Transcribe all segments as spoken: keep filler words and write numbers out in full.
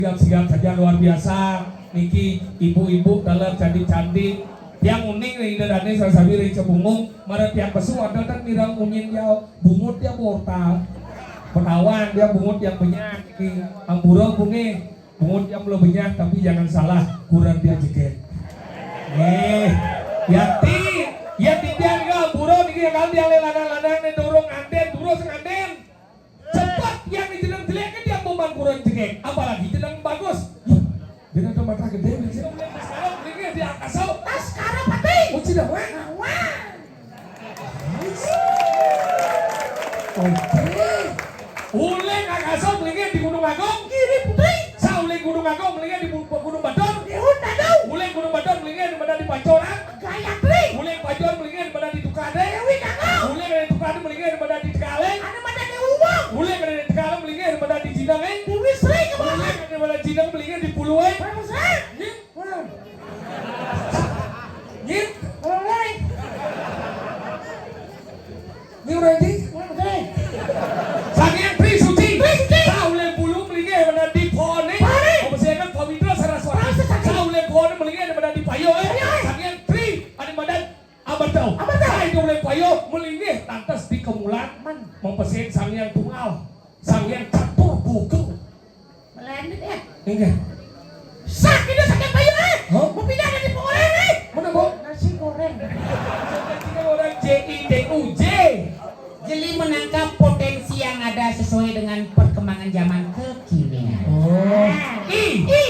Sigap-sigap saja luar biasa. Niki ibu-ibu dalam cantik-cantik. Tiang uning nih, Ida Dane sasawi ring Cibungung. Mara tiang pesu ada tan mireng munyin dia bungut dia bortal. Petawan dia bungut yang banyak niki. Ampura bunge. Bungut yang belum banyak tapi jangan salah kurang dia jegek. Nih, yati, yati dia nika ampura niki kalau dia lanang-lanang nih durung nganten, durung nganten. Cepat yang dijeneng jelek kan dia pemangkuran jegek, apalagi jeneng bagus. Ih, dia ada mata gede, dia sekarang melingkar di angkasa. Tas karapati. Oh, tidak, weh. Wah. Oke. Uling angkasa melingkar di Gunung Agung. Giri Putri. Sauling Gunung Agung melingkar di Bu-, Gunung Batur. Dihun Dadu. Uling Gunung Batur melingkar di mana di Pancoran. Gayatri. Uling Pancoran melingkar di mana di Tukade. Dewi Kano. Uling dari Tukade melingkar di mana di Tegaleng. Ada mana Dewi Wong. Uling dari Tegaleng melingkar di mana di Jinange. Dewi Sri Kemana. Uling dari mana Jinange melingkar di Puluwe. Pramusa. Nyit. Nyit. Oi. Nyit Randy. Oi. Sang Hyang Tri Suci. Tri Suci. Saulé bulu melingih menadi pohone. Pohone. Apa sih kan pawitra saraswati. Saraswati. Saulé pohone melingih menadi payo, eh. Payo, eh. Sang Hyang Tri adi madan amarta. Amarta. Saulé payo melingih lantas di kemulan. Man. Mempesik Sang Hyang Tunggal. Sang Hyang Catur Bugel. Melandit ya. Inggih. Sak itu sakit bayu eh. Hah? Mau pindah dari goreng eh. Mana, Bu? Nasi goreng. Orang J I D U J. Jeli menangkap potensi yang ada sesuai dengan perkembangan zaman kekinian. Oh. I. I.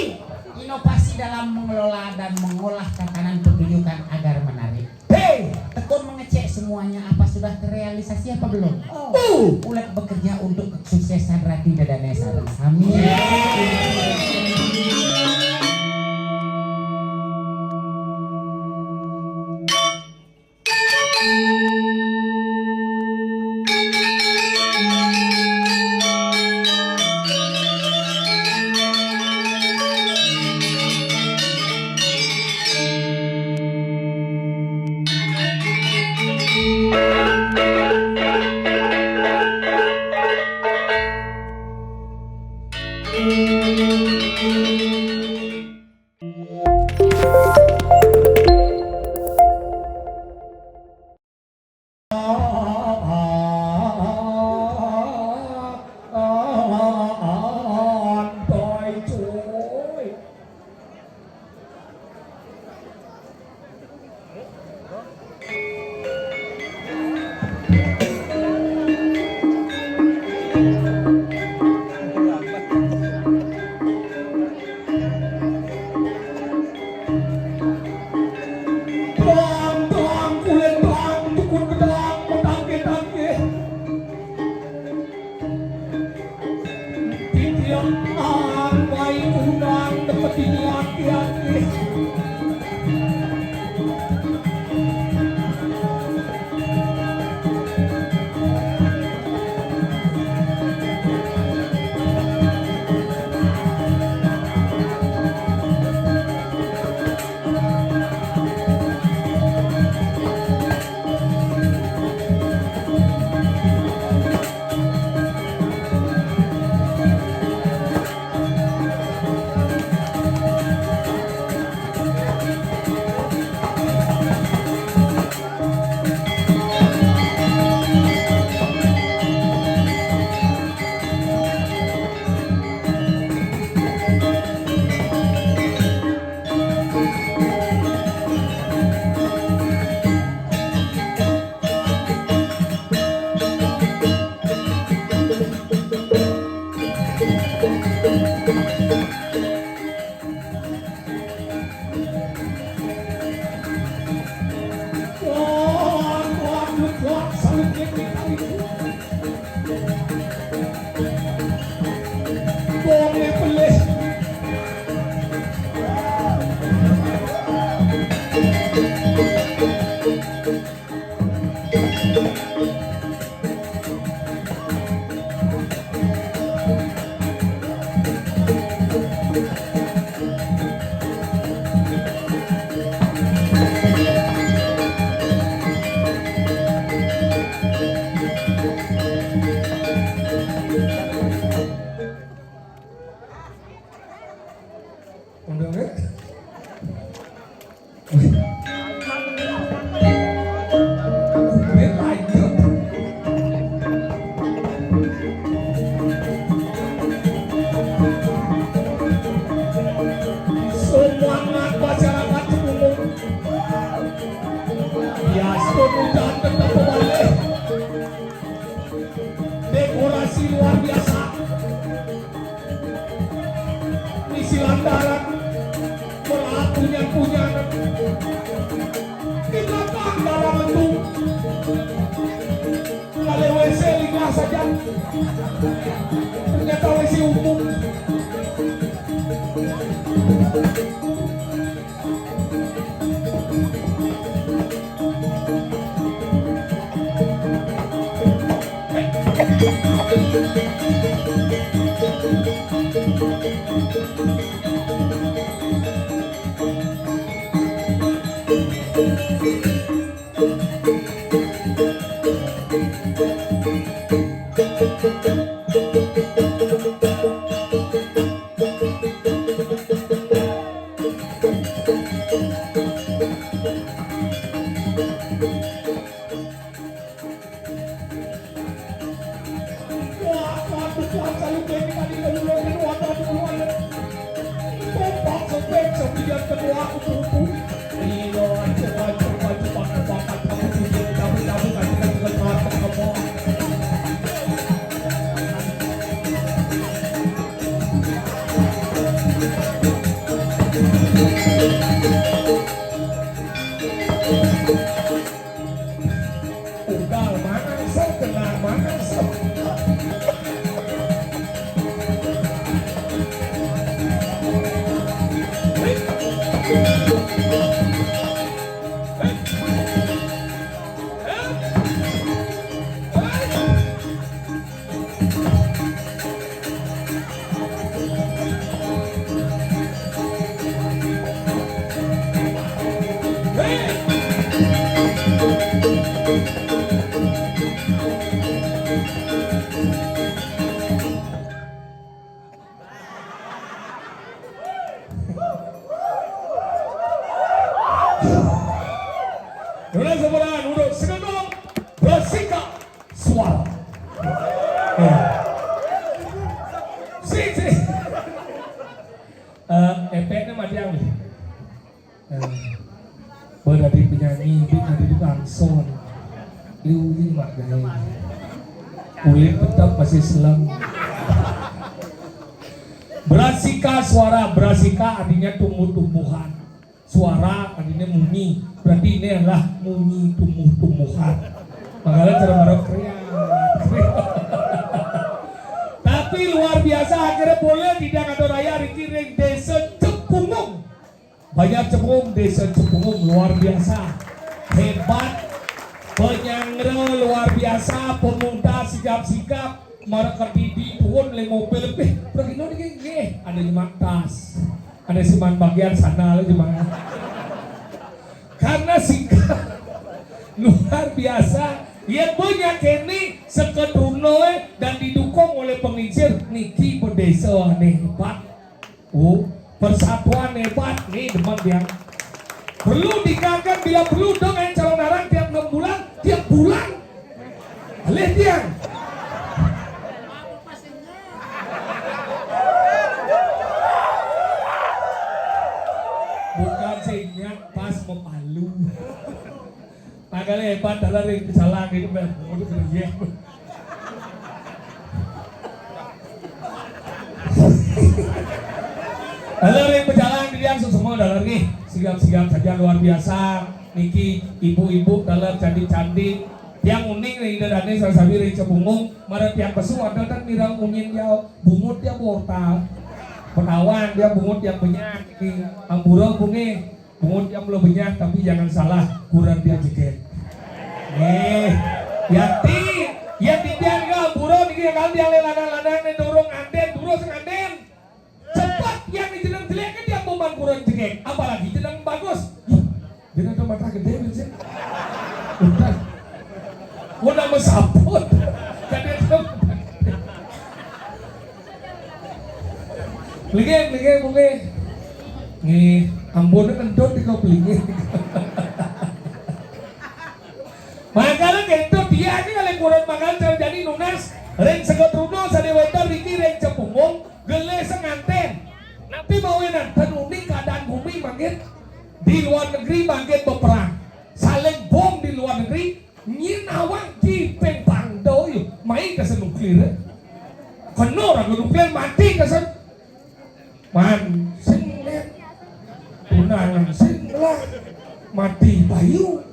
Inovasi dalam mengelola dan mengolah tatanan pertunjukan agar menarik. P. Tekun mengecek semuanya apa sudah terrealisasi apa belum. U. Ulet bekerja untuk kesuksesan Rati Dadanesa. Amin. Bang, bang, kulit bang, tukun gedang, metangke-tangke. Titiang baik undang deket ini aki-aki. Udah, ya? Wih. Tumben lanjut. Semangat masyarakat umum. Ya, sudah hujan tetap balik. Dekorasi luar biasa. Isi lantaran. Melakunya punya. Di belakang dalam itu. Kalau W C linggah saja. Ternyata W C umum. Ugal mana sok, kenal mana sok. Udah sebulan, udah segenap, bersika suara. Eh. Si, si. Eh, efeknya mah dia, nih. Eh, berarti penyanyi, di tadi langsung. Liu lima gaya. Kulit tetap masih selem. Berasika suara, berasika artinya tumbuh-tumbuhan. Suara artinya munyi. Berarti ini adalah munyi tumbuh-tumbuhan. Makanya cara marok kriang. Tapi luar biasa, akhirnya boleh tidak ada raya Riki ring Desa Cepungung. Banjar Cepungung, Desa Cepungung luar biasa. Hebat. Penyanggra luar biasa, pemuda sigap-sigap, marek kedidi turun le mobil. Eh, pergi niki nggih, ada nyemak tas. Ada siman bagian sana le cuma. Karena sigap luar biasa, ya banyak ini sekedunoe dan didukung oleh pengisir niki pedesa aneh hebat. Oh, persatuan hebat nih, demen dia. Perlu digagan bila perlu dong yang calon arang tiap enam bulan, tiap bulan. Alih tiang. Bukan sing nyak pas mepalu. Tanggalnya hebat, dalam ring pecalang gitu, Bel. Waduh, keren ya. Halo, ring pecalang, dilihat semua dalam nih. Sigap-sigap saja luar biasa. Niki ibu-ibu dalam cantik-cantik. Tiang uning nih, ida dane sasabi ring Cepungung. Mara tiang pesu ada kan mirang unyin dia bungut dia bortal. Penawan dia bungut yang banyak. Nih, ampura bunge. Bungut yang belum banyak, tapi jangan salah, kurang dia jegek. Nih, yati, yati dia enggak buron ini kan dia lanang-lanang nih dorong anden, durus anden. Cepat yang di jeneng jelek kan dia buman kurang jegek, apalagi jeneng bagus. Ih, dia ada mata gede gitu sih. Udah. Mau nama saput. Kan dia tuh. Lagi, lagi, mungkin. Nggih, ampun, kentut di koplinge. Mangkane kentut dia iki kalih kurang mangan, terjadi nunas ring Sega Truna sane wonten riki ring Cempunggung, gelih senganten. Napi mawinan ten uning keadaan bumi mangkin di luar negeri mangkin beperang. Saling bom di luar negeri, nyin awang di ping pangdo yo, mai kesen nuklir. Kena raga nuklir mati kesen. Man, sing lihat. Tunangan sing lah. Mati bayu.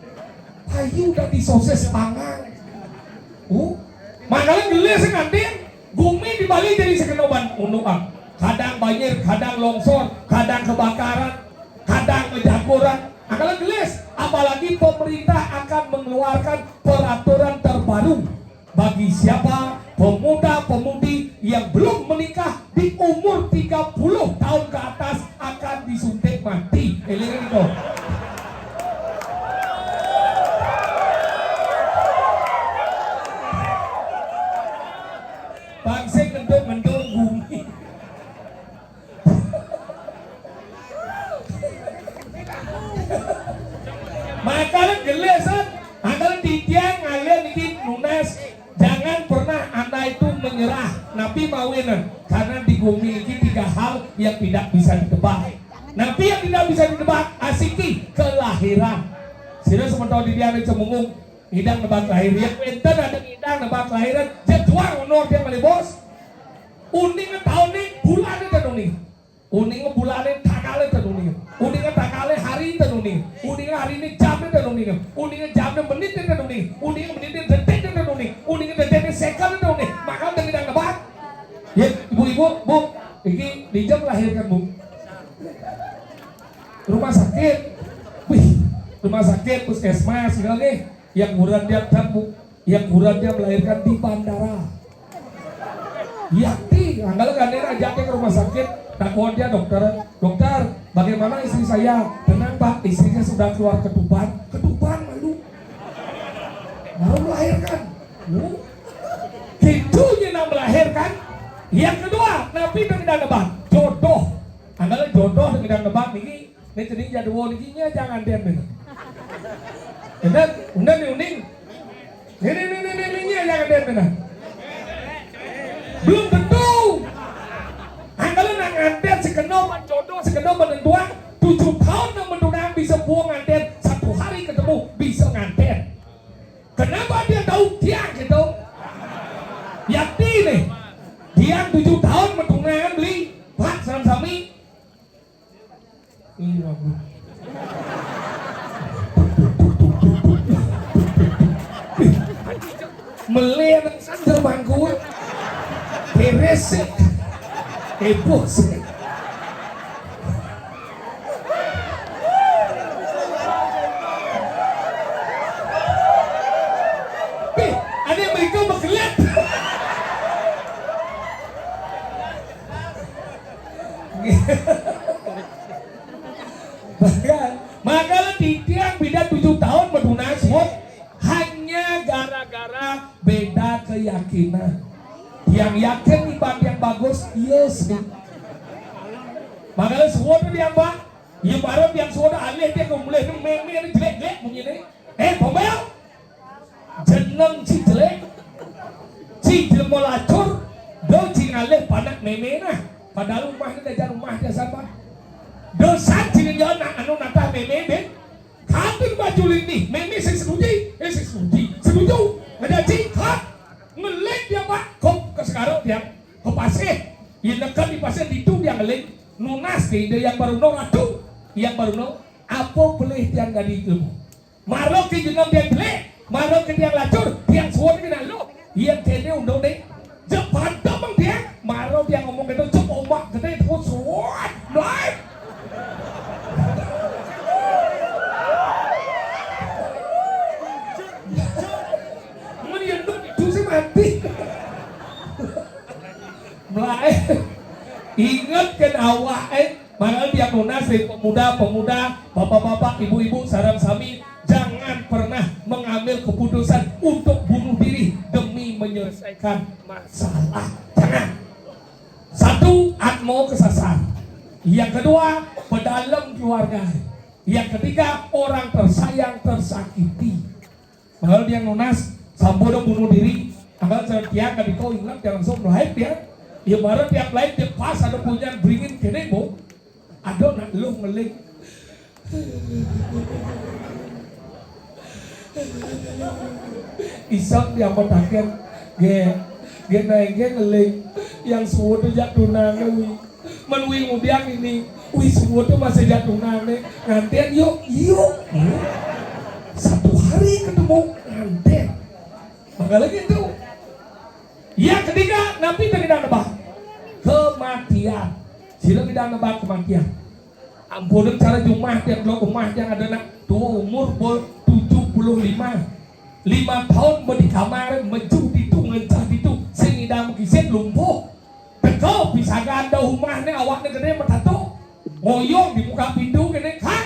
Bayu dadi sosis pangan. Uh, mangkane gelih sing ngantin, gumi di Bali jadi sekenoban unukan. Kadang banjir, kadang longsor, kadang kebakaran, kadang kejaguran. Mangkane gelis, apalagi pemerintah akan mengeluarkan peraturan terbaru bagi siapa pemuda-pemudi yang belum menikah di umur tiga puluh tahun ke atas akan disuntik mati. Eling itu. Bangsa ngendung-ngendung bumi. Maka gelih, San. Angkal titiang ngalih niki nunas. Jangan pernah Anda itu menyerah. Napi mawinan? Karena di bumi ini tiga hal yang tidak bisa ditebak. Napi yang tidak bisa ditebak? Asiki kelahiran. Sira semeton di diane Cempunggung, ngidang nebak lahir. Yang enten ada ngidang nebak lahiran. Jejuang honor dia malih, Bos. Uning taun ni, bulan itu uning. Uninge bulane, tangale ten uninge. Uninge tangale, hari ten uninge. Uninge harine, jame ten uninge. Uninge jame, menite ten uninge. Uninge menite, detik ten uninge. Uninge detikne, sekon ten uninge. Maka ten ngidang nebak. Ya, ibu-ibu, Bu, iki dijak melahirkan, Bu. Rumah sakit. Wih, rumah sakit, puskesmas, gitu, nggih. Yang nguran dia ten, Bu. Yang nguran dia melahirkan di bandara. Yakti, angkal kan dia ajak dia ke rumah sakit, takon dia dokter, "Dokter, bagaimana istri saya?" "Tenang, Pak, istrinya sudah keluar ketuban." "Ketuban, malu." "Baru melahirkan." "Oh." Gitu nya nak melahirkan. Yang kedua, napi ten ngidang nebak? Jodoh. Angkal jodoh ten ngidang nebak niki. Nek cening jadwal niki nya jangan den bener. Enten, enten ni uning. Ni, ni, ni, ni, ni, ni, nya jangan den bener. Belum tentu. Angkal nak nganten sekena jodoh, sekena menentuan, tujuh tahun nak mentunang bisa buang nganten, satu hari ketemu bisa nganten. Kenapa dia tahu tiang gitu? Yakti nih. Tiang tujuh tahun mentunang beli, Pak, salam sami. Iya, Bu. Melih anak sandal bangku. Beres sih. Heboh sih. Pi, ada yang begitu bekelet. Bahkan, maka titiang beda tujuh tahun beduna suud hanya gara-gara beda keyakinan. Yang yakin iban yang bagus, iya sih. Maka suud dia, Pak. Iya, baru yang suud alih dia ke mulih ni, meme ni jelek-jelek bunyi ni. Eh, Tombel. Jeneng ci jelek, ci jelema lacur, do ci ngalih panak meme nah. Padahal rumah ni dajar rumah dia siapa? Dosan ci ngejo nak anu natah meme, ben. Katin baju lini, meme sing setuju, eh, sing setuju. Setuju. Ada ci, hah? Ngelik dia, Pak. Kok ke sekarang dia? Ke pasir. Ia nekan di pasir, ditu dia ngelik. Nunas ke ide yang baru no, ratu. Yang baru no. Apa pelih tiang dari ilmu? Mara ke jeneng dia jelek, mara ke dia lacur, dia suud ke nak lu. Yang kene undang deh. Jep bantah bang dia, mara dia ngomong gitu, jep ombak gede, terus suud, melai. Mun yang tu, itu sih mati. Melai. Ingatkan awak, eh. Mangkal tiang nunas ring pemuda-pemuda, bapak-bapak, ibu-ibu, sareng sami, jangan pernah mengambil keputusan untuk bunuh diri demi menyelesaikan masalah. Jangan. Satu, atma kesasar. Yang kedua, pedalem keluarga. Yang ketiga, orang tersayang tersakiti. Padahal dia nunas, sampo dong bunuh diri. Padahal setiap kali kau ingat, dia langsung live dia. Ya, baru tiap live dia pas ada punya beringin kene, bo. Ada nak lu ngeling. Iseng dia kotakin. Ge, ge naik ge ngeling. Yang suwut aja tunangan, wi. Men wi ngudiang ini, wi suwut tuh masih jatuh nane, nganten yuk, yuk. Satu hari ketemu, nganten. Maka lagi itu. Yang ketiga, napi tadi dah nebak? Kematian. Sila tidak nebak kematian. Ampun, cara jumah tiap dua rumah yang ada nak tua umur bol tujuh puluh lima. Lima tahun bedi kamar, meju ditu, ngencah ditu, sing idang gisit lumpuh. Teko pisagan da umahne, awakne gede metato. Ngoyong di muka pintu kene, "Kak,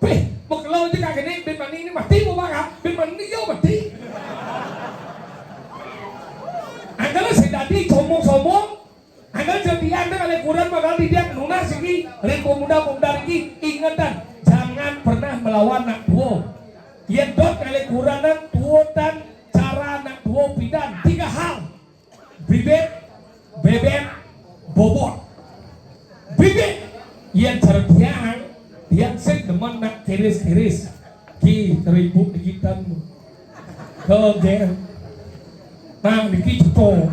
pih, bekelau je kak kene, bin mani ini mati, mau baka, bin mani yo mati." Angkala si dadi sombong-sombong, angkala jadian deh kali kurang bakal didiak nunas iki, ring pemuda-pemuda iki, ingetan, jangan pernah melawan nak tuo. Yen dot kali kuranan tuo tan cara nak tuo pidan, tiga hal. Bibit, bebet, bobot. Bibit, yen cara tiang, tiang sing demen nak kiris-kiris. Ki, ribut digitan. Kegen. Nah, niki cuto.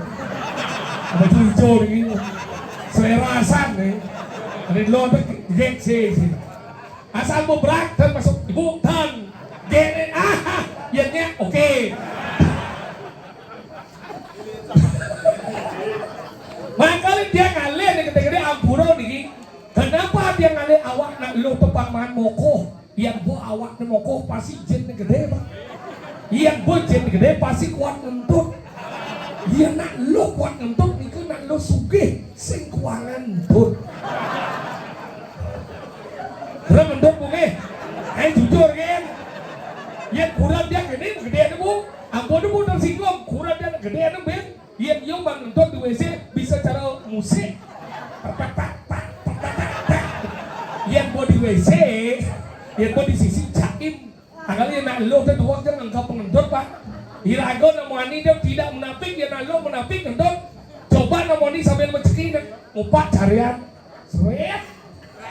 Apa cuco niki? Selera asan nih. Ada dulu apa gek sih, sih. Asal mau berak dan masuk ibu dan gene, ah, ya, nya, oke. Makanya dia ngalih nih, gede-gede ampura nih. Kenapa dia ngalih awak nak lu tepang man moko? Yang bo awak ni moko pasti jin ni gede, Pak. Yang bo jin ni gede pasti kuat ngentut. Yang nak lu kuat ngentut, niku nak lu sugih, sing kuangan ngentut. Rem ngentut, Bu, nggih? Ayo jujur, kan? Yang kurang dia gede, gede ni, Bu. Ampun, Bu, tersinggung. Kurang dia gede ni, Ben. Yen yo bang ngentut di W C bisa cara musik. Tek, tek, tek, tek, tek, tek, tek, tek. Yen bo di W C, yen bo di sisi jaim. Angkal yen nak lo te duwak jangan kau pengentut, Pak. Irago nak muani dia tidak munafik, yen nak lo munafik ngentut. Coba nak muani sambil menceki nak ngupak carian. Sret.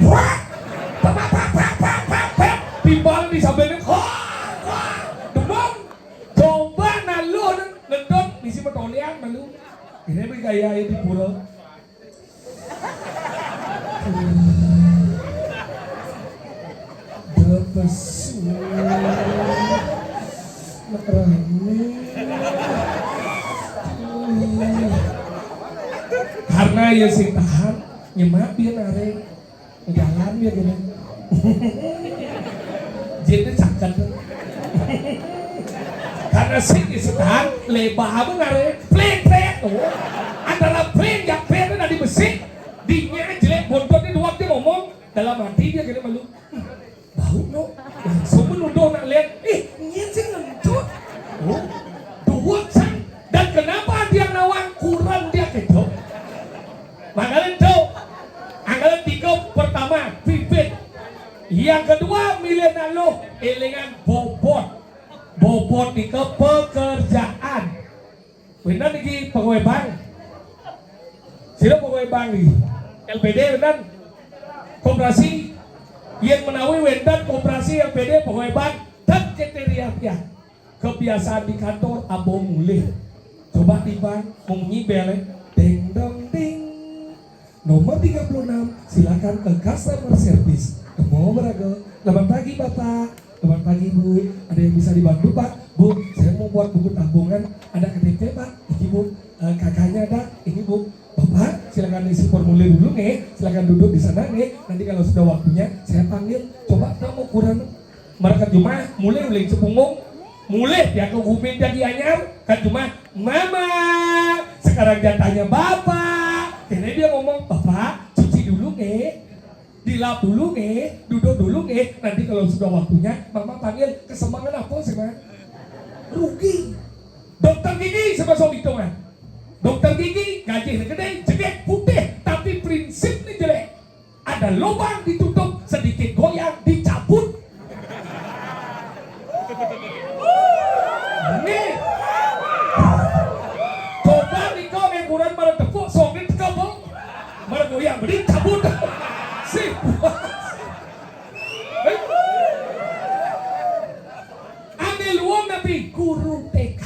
Wah. Pak, pak, pak, pak, pak, pak, pak. Timbal di sambil ni. Wah, wah. Demam. Coba nak lo ni. Ngedot, misi petolian malu. Ini beri gaya ini pura. Depesu. Nak rame. Karena ya sing tahan, nyemak dia narik. Jalan ya gini. Jin ni cakep. Karena sing isi tahan, lebar apa ngare? Plek, plek. Oh. Antara plek, jak plek tu dari besi. Dinya jelek bontot ni dua dia ngomong. Dalam hati dia gini malu. "Hmm, bau no." Langsung menuduh nak lihat. "Eh, nyen sing ngentut." Oh. Dua sang. Dan kenapa dia nawang kurang dia ketok? Makanan tu. Anggaran tiga pertama, bibit. Yang kedua, milih nak lo, elingan bobot. Bobot ni ke pekerjaan. Benar niki pegawai bank. Sila pegawai bank ni. L P D benar. Koperasi. Yang menawi wentan koperasi L P D pegawai bank dan kriteria dia. Kebiasaan di kantor, abo mulih. Coba timbang, munyi bel, eh. Ding dong ding. Nomor tiga puluh enam, silakan ke customer service. Kemo berago. Selamat pagi, Bapak. Selamat pagi, Bu. Ada yang bisa dibantu, Pak? Bu, saya mau buat buku tabungan. Ada K T P, Pak? Ini, Bu. Eh, K K-nya ada? Ini, Bu. Bapak, silakan isi formulir dulu, nih. Silakan duduk di sana, nih. Nanti kalau sudah waktunya, saya panggil. Coba, kamu kurang. Mereka cuma mulai, mulai cepunggung, mulai dia ke gumin dia di anyar, kan cuma, "Mama, sekarang jatahnya Bapak." Ini dia ngomong, "Bapak, cuci dulu, nggih. Dilap dulu, nggih. Duduk dulu, nggih. Nanti kalau sudah waktunya, Mama panggil." Kesemangan apa sih, Ma? Rugi. Dokter gigi sama suami hitungan. Dokter gigi, gaji gede, jeget, putih, tapi prinsipnya jelek. Ada lubang ditutup, sedikit goyang dicabut. Nih. Coba nih kau ukuran mana tepuk, songit kau, Bang. Mana goyang, beri cabut. Sip. Ane luong tapi guru T K.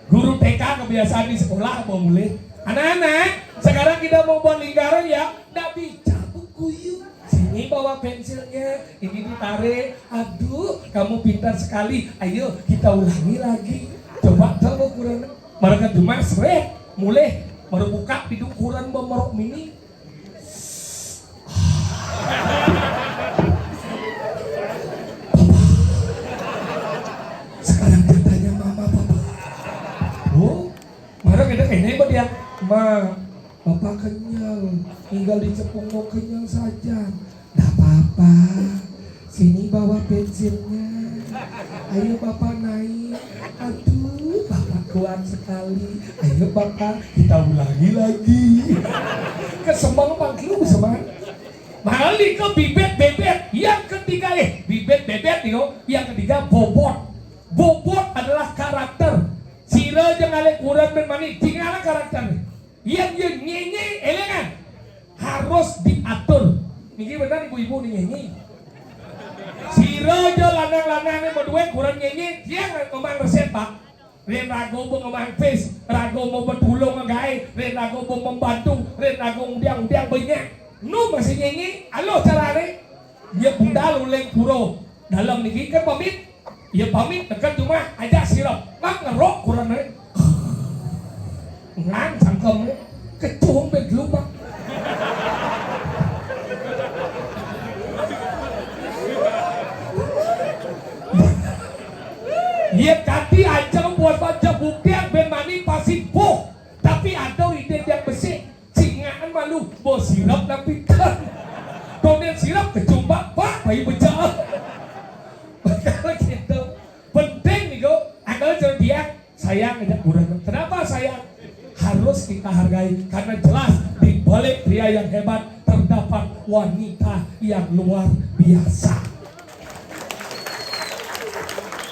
Guru T K kebiasaan di sekolah mau mulai. Anak-anak, sekarang kita mau buat lingkaran ya. Ndak bisa, Bu Guru. Sini bawa pensilnya, ini ditarik. Aduh, kamu pintar sekali. Ayo, kita ulangi lagi. Coba tahu ukurannya. Mereka cuma seret, mulai. Baru buka pintu ukuran bamerok mini. Sekarang dia tanya mama, papa. Oh, marah kita kayaknya hebat ya. Ma, papa kenyang. Tinggal dicepung mau kenyang saja. Nggak apa-apa. Sini bawa pensilnya. Ayo papa naik. Aduh, papa kuat sekali. Ayo papa, kita ulangi lagi. Kesemang pangkil semang. Balik ke bibit bebet yang ketiga, eh, bibit bebet nih, oh. Yang ketiga bobot. Bobot adalah karakter. Sira jangan lek kurang dan manis, tinggal karakter. Yang yang nyenye elengan harus diatur. Niki benar ibu-ibu nih nyenye. Sira aja lanang-lanang nih berdua kurang nyenye, dia ngomong resep, Pak. Rin rago bengong pis, rago mau bertulung ngegai, rin rago mau membantu, rin rago udiang-udiang banyak. Nu masih nyenyi, alo carane. Dia budal uling puro. Dalam niki kan pamit. Ya pamit dekat rumah aja sirap. Mak ngerok kurang dari. Ngan sangkem. Kecung bed lubang. Iya kati aja buat baca bukti yang ben mani pasti boh. Tapi ada ide yang besi. Cingaan malu, bos sirap tapi kan. Donen sirap kecumpak, pak, bayi becak. Kalau gitu, penting nih, go. Angkal cerdia, sayang aja kurang. Kenapa sayang? Harus kita hargai karena jelas di balik pria yang hebat terdapat wanita yang luar biasa.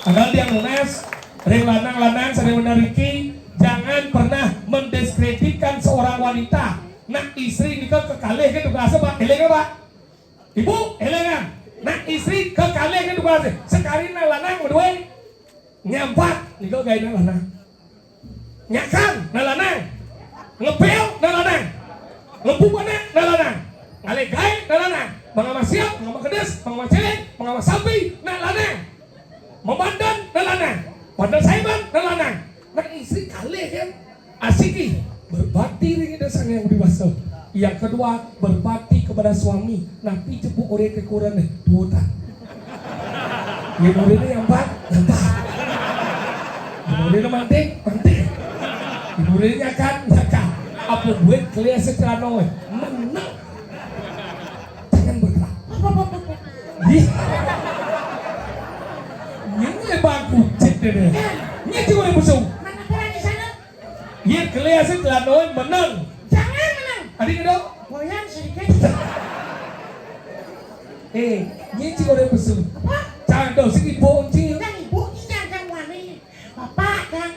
Padahal dia nunas, ring lanang-lanang sering menariki, jangan pernah mendiskreditkan seorang wanita. Nak istri nika kekalih ke tugas apa? Eling apa? Ibu, elingan. Nak istri kekalih ke tugas. Sekali nak lanang berdua nyampat nika gaya nak lanang. Nyakan, nak lanang. Ngepel, nak lanang. Ngepu anak, nak lanang. Ngalih gae, nak lanang. Mengawa siap, mengawa kedes, mengawa celeng, mengawa sampi, nak lanang. Memandan, nak lanang. Pandan saiban, nak lanang. Nak istri kalih kan. Asiki, berbakti ring Ida Sang Hyang Widi Wasa. Yang kedua, berbakti kepada suami. Napi jebuk orang kekurangan dua tak. Ibu ini yang bak, yang bak. Ibu ini mantik, mantik. Ibu ini nyakan, nyakan. Apa buat kelia secerano, eh? Menang. Jangan bergerak. Ih. Ini bagus, cek deh. Ini juga boleh busung. Mana kurang di sana? Iya, kelia secerano, eh? Menang. Jangan menang. Adik dong. Goyang sedikit. Eh, nyicing orang pesu. Apa? Cang dong, sing ibu, cing. Yang ibu, cing, yang wani. Bapak, yang.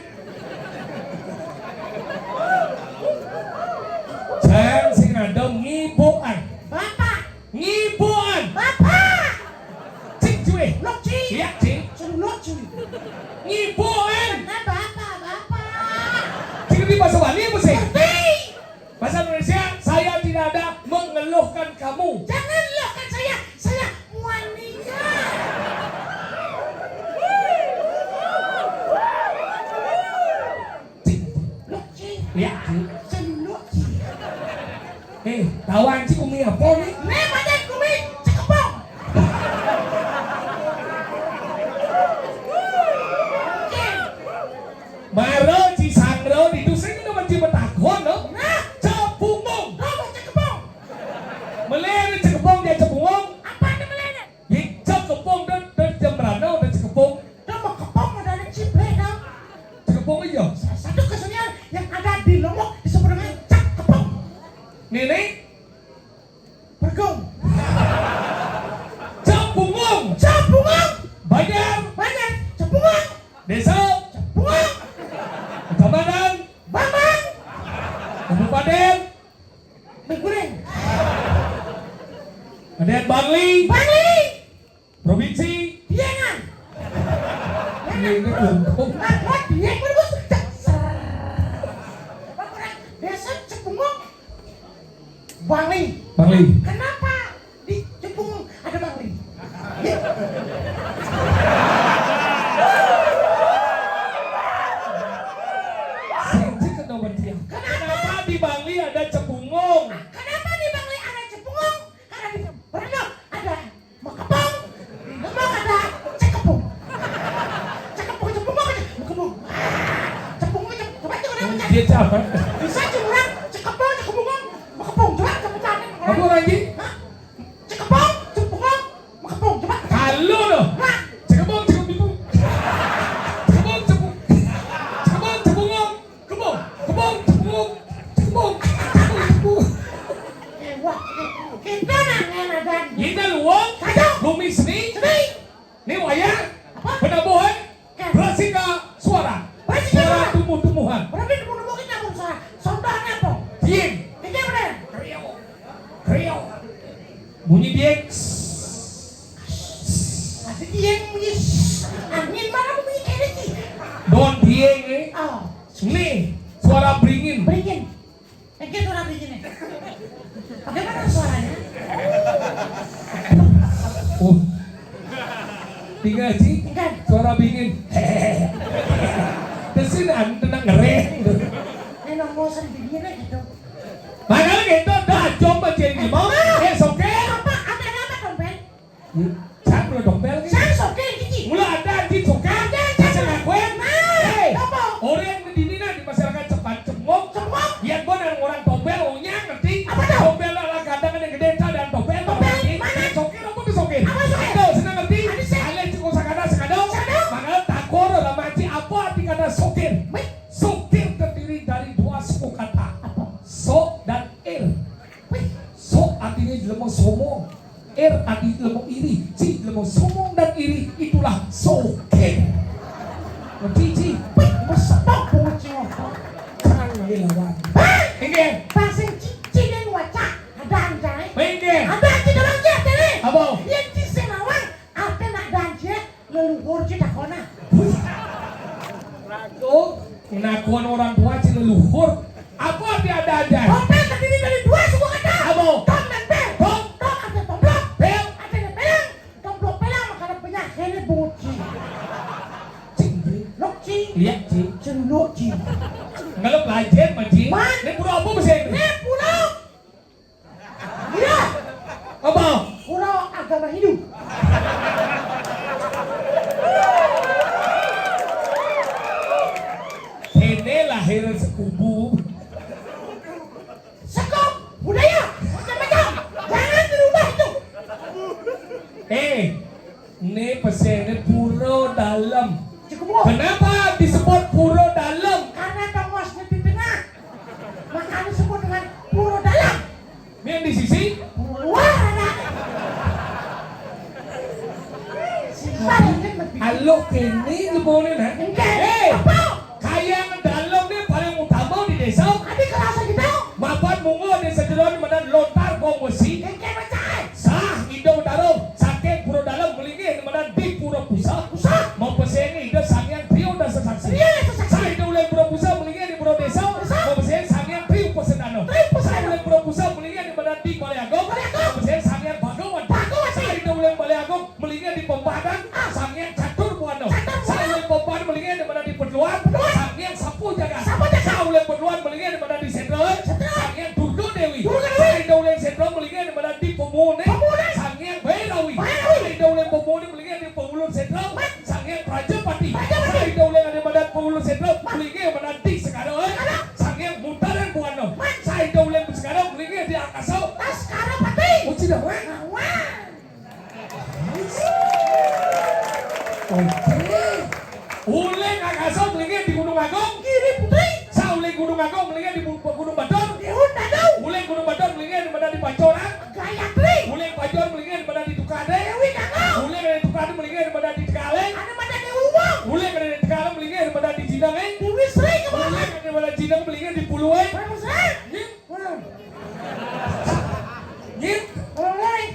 Cang sing ada ngibuan. Bapak. Ngibuan. Bapak. Cing, cuy. Lok, cing. Iya, cing. Cing, lok, cing. Ngibuan. Nah, bapak, bapak. Cing, di bahasa Bali apa sih? Ngerti. Bahasa Indonesia, saya tidak ada mengeluhkan kamu. Jangan eluhkan saya, saya wanita. Cing. Lok, cing. Ya, cing. Cing, lok, cing. Eh, tahu anjing umi apa nih? Nih, badan kumi, cekepong. Cing. Mara Ci Sangra ditu sing kena mesti betakon, no? Nah. Cepungong. Kamu cekepong. Melene cekepong dia cepungong. Apa nih melene? Ye cekepong dan, dan jembrana dan cekepong. Dan mau kepong ada di ciplek, no? Cekepong iya. Salah satu kesenian yang ada di Lombok disebut dengan cekepong. Nenek. Pak, Ada Bangli. Bangli. Provinsi. Dieng. Ini, ini untung. Apa Dieng? Bagus. Desa Cepungung. Bangli. Bangli. Kenapa di Cepungung ada Bangli? Sing cek ke nomor dia. Kenapa? Kenapa di Bangli ada Cepungung? Kenapa di Bangli ada Cepungung? Karena di Brandon ada Mekepung. Mekepung ada Cekepung. Cekepung, Cepungung ada Mekepung. Ah, Cepungung, Cep-, coba tuh kenapa, Cak? Dia siapa? Bisa curang, Cekepung, Cepungung, Mekepung. Coba cepetan, nih, Apa lagi? Hah? Cekepung, Cepungung, Mekepung. Coba. Kalau lo. Hah? Cekepung, Cepungung. Cekepung, Cepung-, Cekepung, Cepungung. Kebong, kebong, kebong, kebong, kebong. Eh, wah, eh, kita nang enadan. Kita luwung, Kacau. Lumi seni. Seni. Ni wayang. Apa? Penabuhan. Kan. Berasika suara. Berasika suara. Suara tumbuh-tumbuhan. Berarti tumbuh-tumbuhan ini apa suara? Contohnya apa? Dieng. Ini apa, Dan? Kriau. Kriau. Bunyi dieng. Ada dieng bunyi. Angin mana bunyi kayak ini? Don dieng, eh. Oh. Nih, suara beringin. Beringin. Eh, gitu lah beringin, eh. Bagaimana suaranya? Oh. Tinggal, Ci. Tinggal. Suara beringin. Terus ini anu tenang ngereng. Ini nang mau sering beringin, eh, gitu. Makanya gitu, dah, coba, Ci, ini mau. Eh, soke. Apa? Ada apa, Dompet? Hmm? Siapa lo dompet ini? Saya soke, Cici. Mula ada di soke. Ada, Cici. Saya ngakuin. Nah, eh, apa? Orang yang di sini, nah, di masyarakat Cepan Cemong. Cemong? Ya, gua dan orang tombel, unyang, ngerti? Apa tuh? Tombel lah, lah, kadang ada yang gede, ada yang tombel, tombel, tombel, ngerti? Mana? Sokir apa tuh sokir? Apa sokir? Ada, senang ngerti? Ada sih. Ada, Cici, kosakata, sekadau. Sekadau? Maka takor, lah, maci, apa arti kata sokir? Baik. Sokir terdiri dari dua suku kata. Apa? Sok dan ir. Wih, sok artinya jelema sombong. Ir artinya jelema iri. Si jelema sombong dan iri itulah sokir. Ngerti, Ci? Wih, mesepok banget, Ci, ngomong. Jangan lagi lawan. Hah? Inggih. Bahasa Cici dan wacak. Ada anjay. Inggih. Ada anjay dalam dia, Ci, nih. Apa? Yang Ci sing lawan, ada nak ada anjay. Leluhur, Ci, takona. Ragu. Pengakuan orang tua, Ci, leluhur. Apa arti ada aja? Tompel terdiri dari dua suku kata. Apa? Tom dan pel. Tom. Tom arti tomplok. Pel. Artinya pelang. Tomplok pelang, makanya penyakit ini bungut, Ci. Cing, Ci. Lok, Ci. Iya, Ci. Celuk, Ci. Ngelep lajen, Ci. Man. Ini pura apa, Ci? Ini pura. Iya. Apa? Pura agama Hindu. Ini lahir sekubu. Sekup budaya macam-macam. Jangan dirubah itu. Eh, ini pesennya pura dalam. Cukup. Kenapa disebut pura dalam? Karena tongosnya di tengah. Makanya disebut dengan pura dalam. Ini yang di sisi? Pura luar ada. Simpel, kan, lebih. Alok ini nyebutin, ha? Enggak. Eh, apa? Kayang dalam ini paling utama di desa. Ada kerasa gitu? Mapan mungo di sejeron menan lontar kong wesi. Enggak, macam. Sah, Indo Darum, saking pura dalam, melingih menan di pura pusat. Pusat. Mau pesengi Ida Sangyang Trio Dasa Saksi. Trio Dasa Saksi. Sah, Ida uleng pura pusat, melingih di pura desa. Desa. Mau pesengi Sangyang Trio Pesenano. Trio Pesenano. Sah, uleng pura pusat, melingih di menan di Balai Agung. Balai Agung. Mau pesengi Sangyang Bhagawan. Bhagawan. Sah, Ida uleng Balai Agung, melingih di Pembadan. Ah. Sangyang Catur Buana. Catur Buana. Sah, uleng Pembadan, melingih di menan di Peduan. Peduan. Sangyang Sapu Jagat. Sapu Jagat. Sah, uleng Peduan, melingih di menan di Sentral. Sentral. Sangyang Durga Dewi. Durga Dewi. Sah, Ida uleng Sentral, melingih di menan di Pemune. Pemune. Sangyang Bhairawi. Bhairawi. Sah, Ida uleng Pemune, melingih di Pengulun Sentral. Sah. Sangyang Prajapati. Prajapati. Sah, Ida uleng ade menan Pengulun Sentral, melingih menan di Sekara. Sekara. Sangyang Mutaran Buana. Sah, Ida uleng Sekara, melingih di Angkasa. Angkasa Pati. Uci dah, weh. Wah. Oke. Uleng Angkasa, melingih di Gunung Agung. Giri Putri. Sah, uleng Gunung Agung, melingih di Bu-, Gunung Batur. Dihun Dadu. Uleng Gunung Batur, melingih di menan di Pancoran. Gayatri. Uleng Pancoran, melingih di menan di Tukade. Dewi Kangau. Uleng di Tukade, melingih di menan di Tegaleng. Ada menan Dewi Wong. Uleng di Tegaleng, melingih di menan di Jinang, eh. Dewi Sri, kemana? Uleng di menan Jinang, melingih di Puluh, eh. Prabu Sri. Iya. Mana? Nyit. Orang lain.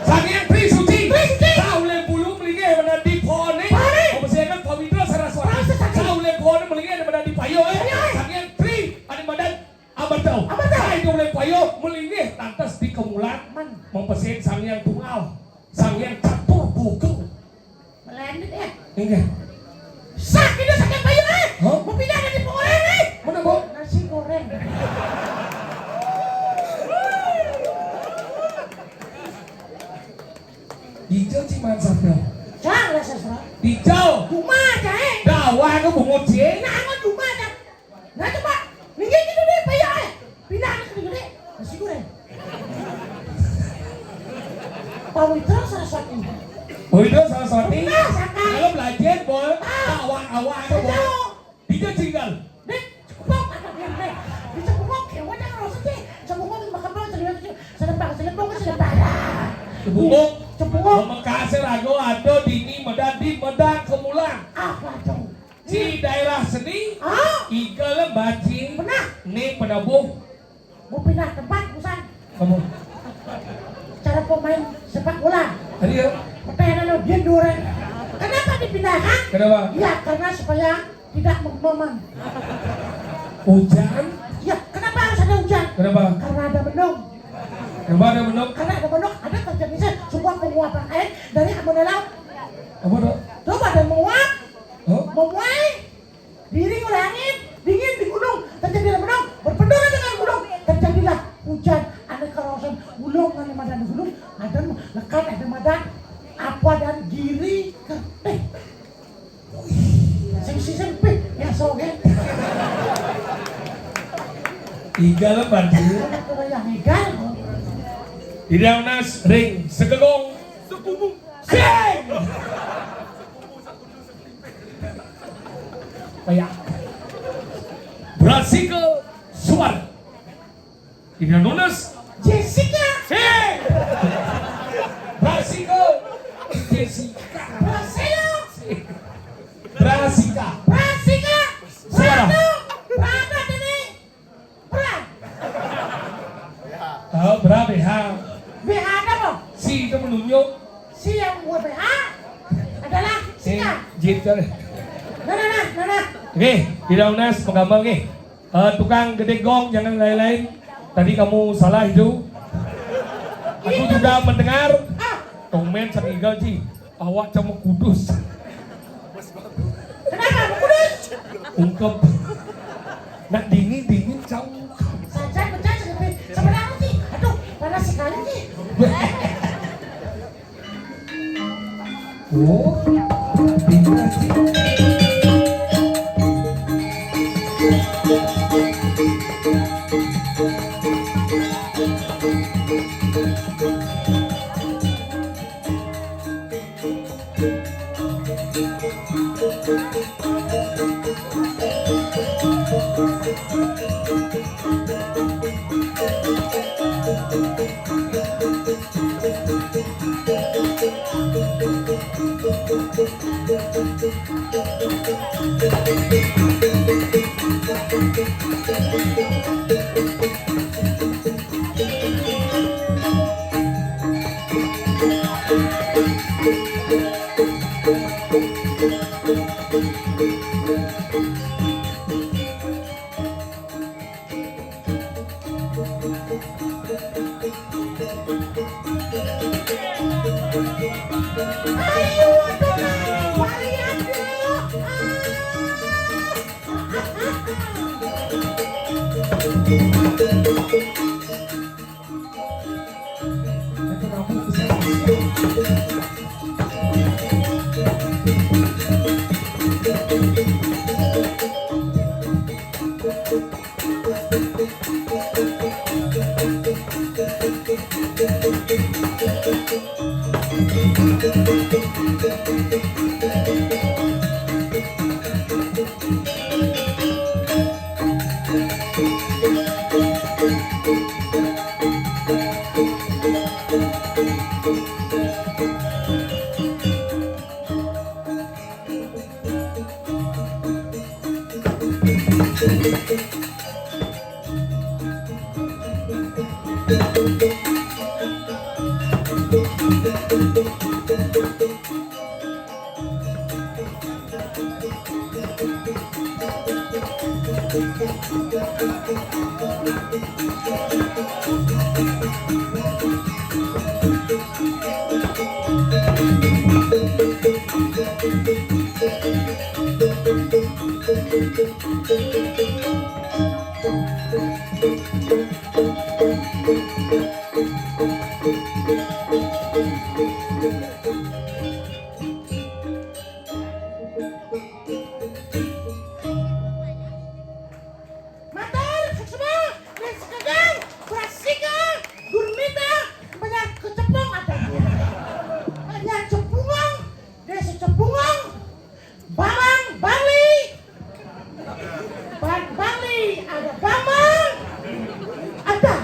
Sang Hyang Tri Suci. Tri Suci. Saulé bulu melinggih madan di pohon né. Pohon né. Mabersihkan pawitra Saraswati. Saraswati. Saulé pohon melinggih madan di payo, eh. Payo, eh. Sang Hyang Tri, adi madan Amerta. Amerta. Saulé payo melinggih lantas di kemulan. Man. Mabersihkan Sang Hyang Tunggal. Sang Hyang Catur Buku. Melandit ya. Inggih. Sak itu saking payo, eh. Hah? Mau pindah dari pengoreng, eh. Mana, Bu? Nasi goreng. Dijel ciman sabda. Jangan lah sastra. Dijel. Cuma aja, eh. Dawa ke bungut, Ci. Nah, amat cuma aja. Nah, coba. Minggir gitu deh, payo, eh. Pindah ke gede. Nasi goreng. Pawitra Saraswati. Pawitra Saraswati. Nah, sakai. Kalau belajar, Bol. Ah. Awak-awak, Bol. Dijel cinggal. Dek, cepungok, anak yang dek. Di cepungok, ya, wajar kalau sedih. Cepungok, makan bawang, cerita kecil. Sedang pakai, sedang pakai, sedang pakai. Cepungok. Cepungok. Pamekasé raga ada dini madan di madan kemulan. Apa tuh? Ci daerah seni, ah. Igal baci. Benar. Né penabuh. Mau pindah tempat, busan. Kamu. Cara pemain sepak bola. Tadi ya? Pertanyaan lo, dia dua orang. Kenapa dipindahkan? Kenapa? Ya, karena supaya tidak mengemaman. Hujan? Ya, kenapa harus ada hujan? Kenapa? Karena ada bendung. Kenapa ada bendung? Karena ada bendung, ada terjadi sebuah penguapan air dari amun laut. Apa tuh? Tuh, ada menguap, hah? Memuai, diiring oleh angin, dingin di gunung, terjadilah bendung, berbenturan dengan gunung, terjadilah hujan. Ada kawasan gunung, ada madan gunung, ada lekat, ada madan apa dan giri kertih. Sing sisih pih, ya soge. Igal apa, Ci? Ada yang igal. Tidak nas ring segegong. Sing. Kayak Brasika Suar. Tidak nunas. Jessica. Sing. Brasika. Jessica. Braseo. Brasika. Brasika. Suara. Brado. Brado ini. Bra. Oh, bra B H. B H ada, Bang? Si itu menunjuk. Si yang buat B H adalah si Sika. Jin kan. Nah, nah, nah, nah, nah. Oke, tidak unas penggambar nih. Eh, tukang gedé gong, jangan lain-lain. Tadi kamu salah itu. Aku juga mendengar. Ah. Tumben sang igal, Ci. Awak sama kudus. Kenapa kudus? Ungkep. Nak dingin, dingin, cau. Saja pecah seperti sebenarnya sih. Aduh, panas sekali nih. Oh, dikasih. Matur suksma, ning sekegang, prasika, gurmita, banyak kecepung ada. Banyak cepungong, desa cepungong, bawang, bali, ban bali, ada bawang, ada.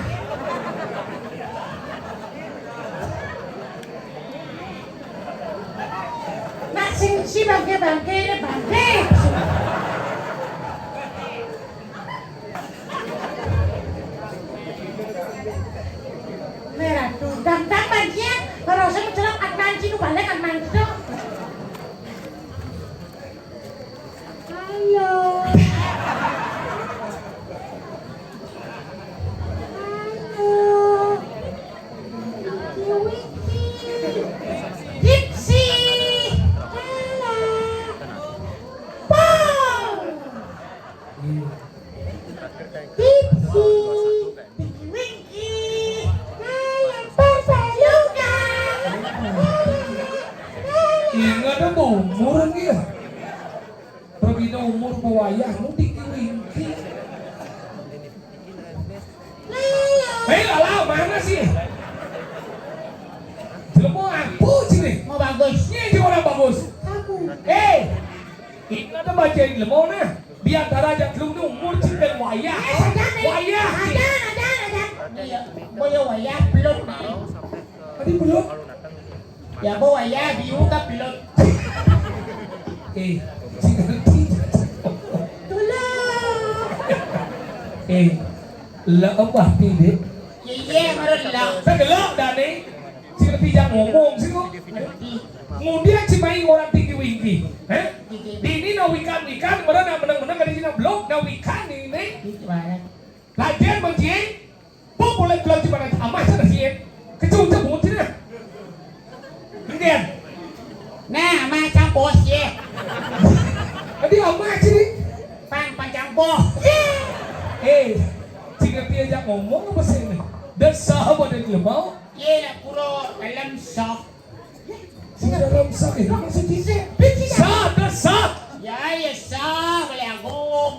Nak sing si bangke-bangke ini bangke. Merah tuh, dangdang banjir, kalau saya mencelok at manji, nu balik at manji tuh. Halo. Halo. Winky. Dipsy. Halo. Pong. Dipsy. Winky. Halo. Papa Yoga. Halo. Halo. Ingat apa umur dia? Pergi umur wayah mudik di Winky. Hei, Lala, mana sih? Jelema aku sini. Mau bagus. Ini aja orang bagus. Aku. Eh, ini ada baca jelema nah. Biar darah jak lu ni umur cik dan wayah. Eh, saja ni. Wayah. Ada, ada, ada. Iya, boyo wayah belum ni. Tadi belum. Ya, bo, ya, biu ka pilot. Eh, sing ngerti. Tolong. Eh, la apa ti, Dik? Ye, ye, marun la. Tegelok dah ni. Sing ngerti jak ngomong sih kok. Ngerti. Kemudian si mai orang tinggi winggi. Eh? Tinggi. Di ini na wikan-wikan, mana na menang-menang, kali ini na blok, na wikan ini. Tinggi banget. Latihan, Bang Jin. Bos boleh keluar di mana? Amah sana sih. Kecil-kecil bunyi nah. Kemudian. Nah, amah cang bos ye. Tadi amah sini. Pan pancang bos. Eh, jika dia ajak ngomong apa sih ini? Dan sahabat dari lemau. Ye, nak pura dalam sok. Sing dalam sok itu maksudnya. Sok, sok. Ya, ya sok, boleh agung.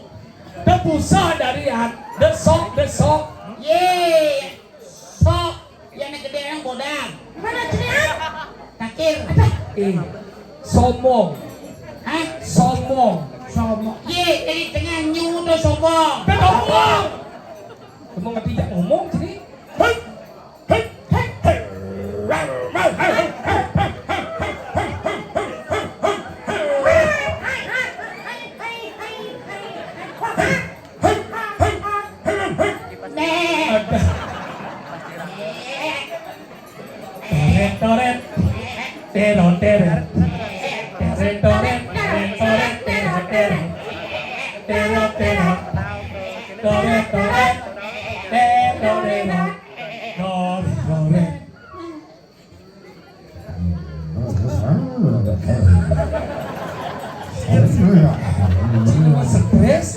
Tepusah dari an, desok, desok. Ye, sok. Ya, nak gede yang bodang. Mana cerita? Takir. Eh, sombong. Hah? Sombong. Sombong. Ye, dari tengah nyu tu sombong. Sombong. Kamu ngerti jak ngomong sini? Hei. Toret, toret, tero, teret. Toret, toret, tero, teret, tero, tero. Tero, tero. Toret, toret, tero, tero. Toret, toret. Stres.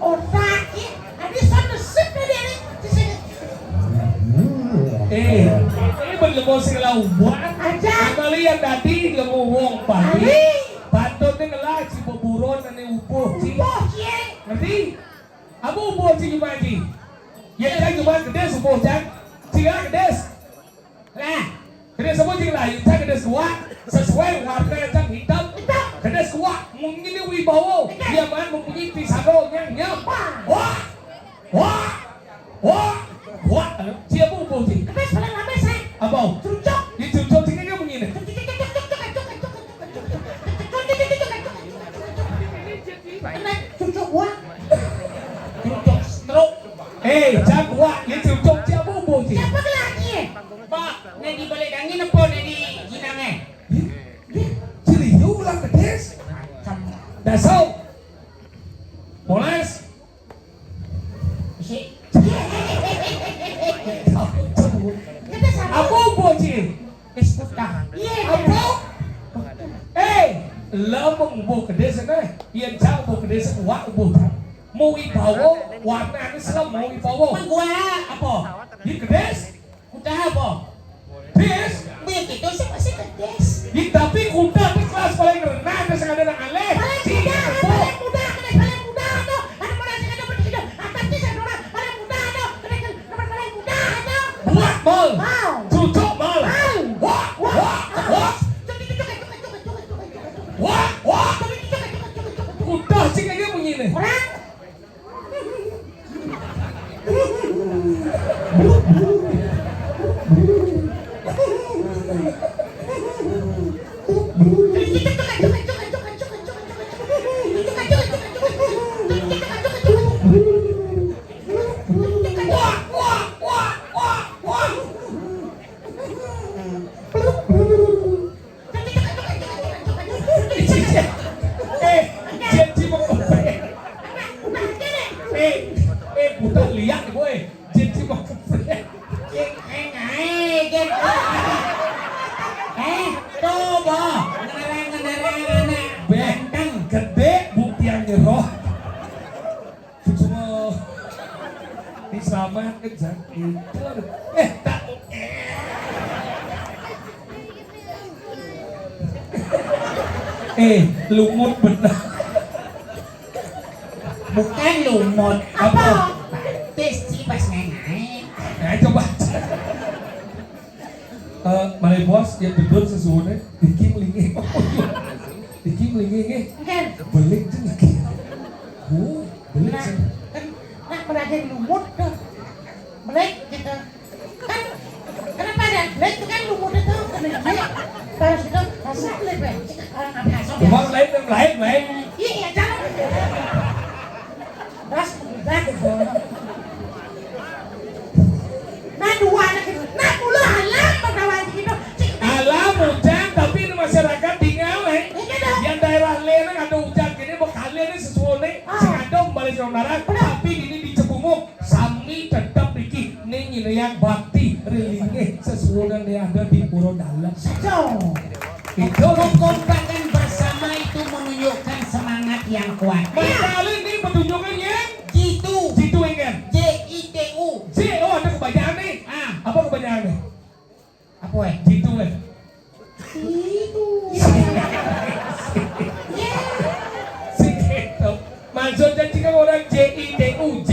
Otak ya, ada sana sip dari di sini. Eh, ini belum mau sing lauan. Aja. Kembali yang tadi lemu wong pagi. Patutnya ngelah ci beburon ane upuh ci. Upuh ci. Ngerti? Apa upuh ci cuma ci? Ya, cang cuma gedis upuh cang. Ci ya gedis. Lah, gedis apa ci lah? Cang gedis kuat. Sesuai warna cang hitam. Hitam. Gedis kuat. Mungkin ini wibawa. Hitam. Dia man mempunyai pisado yang nyam. Wah. Wah. Wah. Wah. Wah. Ci apa upuh ci? Gedis paling lama saya. Apa? Cucuk. Di cucuk ci kan bunyi ni. Cucuk, cucuk, cucuk. Kena cucuk gua. Cucuk stroke. Eh, jagoan, ya cucuk siapa ubo sih? Siapa lagi? Pak, ne di balik angin apa ne di jinang eh? Ih, ih, ciliu ulah kedes. Macam. Dasok. Moles. Isi. Kata siapa? Apa, Bo, Cil? Wis kutah. Iya. Apa? Eh, lemeng, Bo, kedis, eh. Yen cak, Bo, kedis, wak, Bo, cak. Mau wibawa, warnane selem, mau wibawa. Mengguak. Apa? Di kedis? Kutah apa? Dis. Begitu sih masih kedis. Di, tapi kutah di kelas paling rendah, ada sing ada nang alih. Paling mudah, paling mudah, kedis paling mudah tuh. Ada mana sih ada begitu? Atas sih saya orang paling mudah tuh. Kedis nomor paling mudah tuh. Buat mal. Mal. Cucuk mal. Mal. Wah, wah, wah. Cucuk, cucuk, cucuk, cucuk, cucuk, cucuk, cucuk. Wah, wah. Cucuk, cucuk, cucuk, cucuk, cucuk. Kutah sih kayaknya bunyi nih. Orang. Eh, jadi mau ngeprank. Eh, eh, buta liak, boy. Jadi mau ngeprank. Cik, eh, naik, gitu. Eh, coba. Ngenerang-ngenerang anak. Beh, ganteng. Gede bukti yang nyeroh. Cuma diselamatkan, Jan. Itu. Eh, tak. Eh, lumut bener. Bukan lumut. Apa? Tes sih pas naik-naik. Nah, coba. Eh, malih puas, ya, gedut sesuwune. Iki mlingi. Iki mlingi nggih. Nggih. Belik jeneng iki. Oh, belik. Nah, jeneng. Kan, nah, berarti lumut tuh. Belik gitu. Kan, kenapa ada belik itu kan lumut itu kena gigi. Terus itu, rasa belik, belik. Orang apa, rasa belik. Cuma lain, lain, lain. Iya, iya, jangan. Ras, udah gitu. Nah, dua anak itu. Nah, mula halam pertawaan gitu. Cik, alam hujan, tapi ini masyarakat tinggal, eh. Iya dong. Yang daerah lain ada hujan gini, bekali ini sesuai nih. Ah. Sing ada kembali saudara, benar. Tapi ini di Cibungu, sami tetap iki ning yang bakti relinge sesuai yang ada di Pura Dalam. Betul. Itu. Kekompakan bersama itu menunjukkan semangat yang kuat. Mangkali ini petunjuknya yang jitu. Jitu, enggak? J I T U. J, oh, ada kebacaannya. Ah. Apa kebacaannya? Apa, eh? Jitu, eh? Jitu. Sing gitu. Maksudnya jika orang J I T U, J.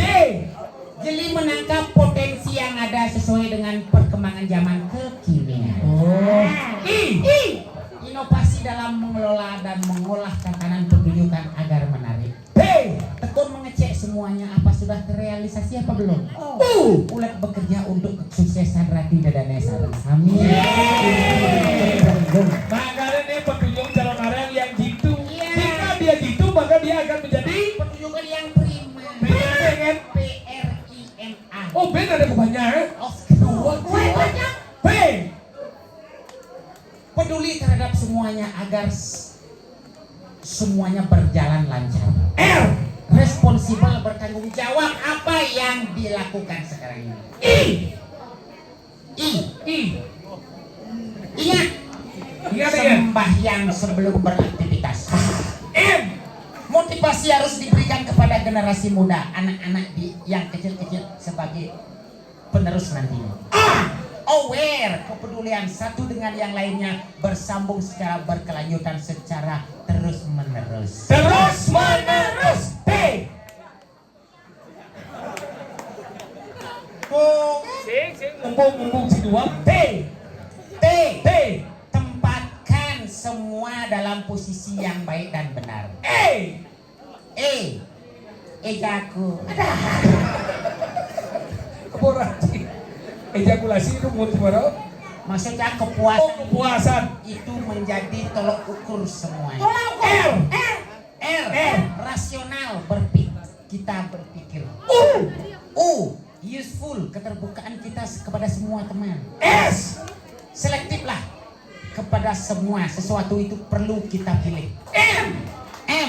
Jeli menangkap potensi yang ada sesuai dengan perkembangan zaman kekinian. Oh. I. I. Inovasi dalam mengelola dan mengolah tatanan pertunjukan agar menarik. P. Tekun mengecek semuanya apa sudah terrealisasi apa belum. U. Ulet bekerja untuk kesuksesan Radhi Dadanesa dan Sami. Makanya ini petunjuk calon orang yang jitu. Iya. Jika dia jitu, maka dia akan menjadi petunjukan yang prima. Prima, ya kan? P R I M A. Oh, beda ada kebanyakan. Oh, dua. P. Peduli terhadap semuanya agar s-, semuanya berjalan lancar. R. Responsibel, bertanggung jawab apa yang dilakukan sekarang ini. I. I. I. Ingat. Ingat, ingat. Sembahyang sebelum beraktivitas. M. Motivasi harus diberikan kepada generasi muda, anak-anak di, yang kecil-kecil sebagai penerus nantinya. A. Aware, kepedulian satu dengan yang lainnya bersambung secara berkelanjutan, secara terus menerus. Terus menerus. T. Mumpung, mumpung si dua. T. T. T. Tempatkan semua dalam posisi yang baik dan benar. E. E. Ejaku. Ada. Apa arti? Ejakulasi itu mau gimana? Maksudnya kepuasan. Oh, kepuasan. Itu menjadi tolok ukur semuanya. Tolak ukur. R. R. R. R. Rasional, berpik-, kita berpikir. U. U. Useful, keterbukaan kita se-, kepada semua teman. S. Selektiflah kepada semua, sesuatu itu perlu kita pilih. M. M.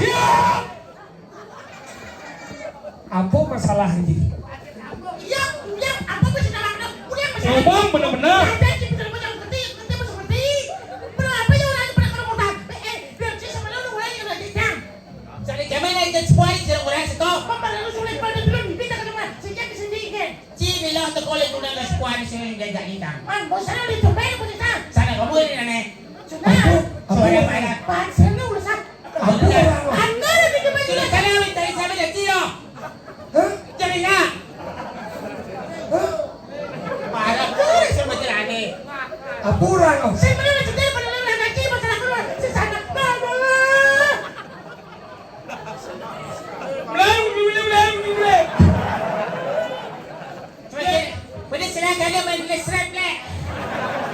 Siap. Apa masalah ini? Iya, iya, apa bisa dalam udah, udah masalah. Ngomong bener-bener. Ada sih bener-bener ngerti, ngerti apa seperti. Berapa ya orang yang pernah ketemu tak? Eh, eh, biar sih sama lu, orang yang lagi jang. Jadi kami lagi ke sebuah, jangan orang seko. Apa pada lu sulit pada dulu, kita ke depan. Sejak sendiri kan. Ci bilang tu kolej guna ke sekolah ni sini dia jadi tang. Man, bosan lu itu, baik pun tak. Sana kamu ini, Nenek. Sudah. Apa? Apa? Sudah, baik. Pan sana urusan. Apa orang? Anda ada di depan. Sudah, sana kami cari siapa dia, Ci, yo. Hah? Cari nak. Hah? Para kau sama celana. Apa orang? Saya mana nak cerita pada orang nak cari masalah keluar. Sesana. Bla, bla, bla. Bla, bla, bla, bla. Cuba cek. Boleh silakan dia main boleh seret, Black.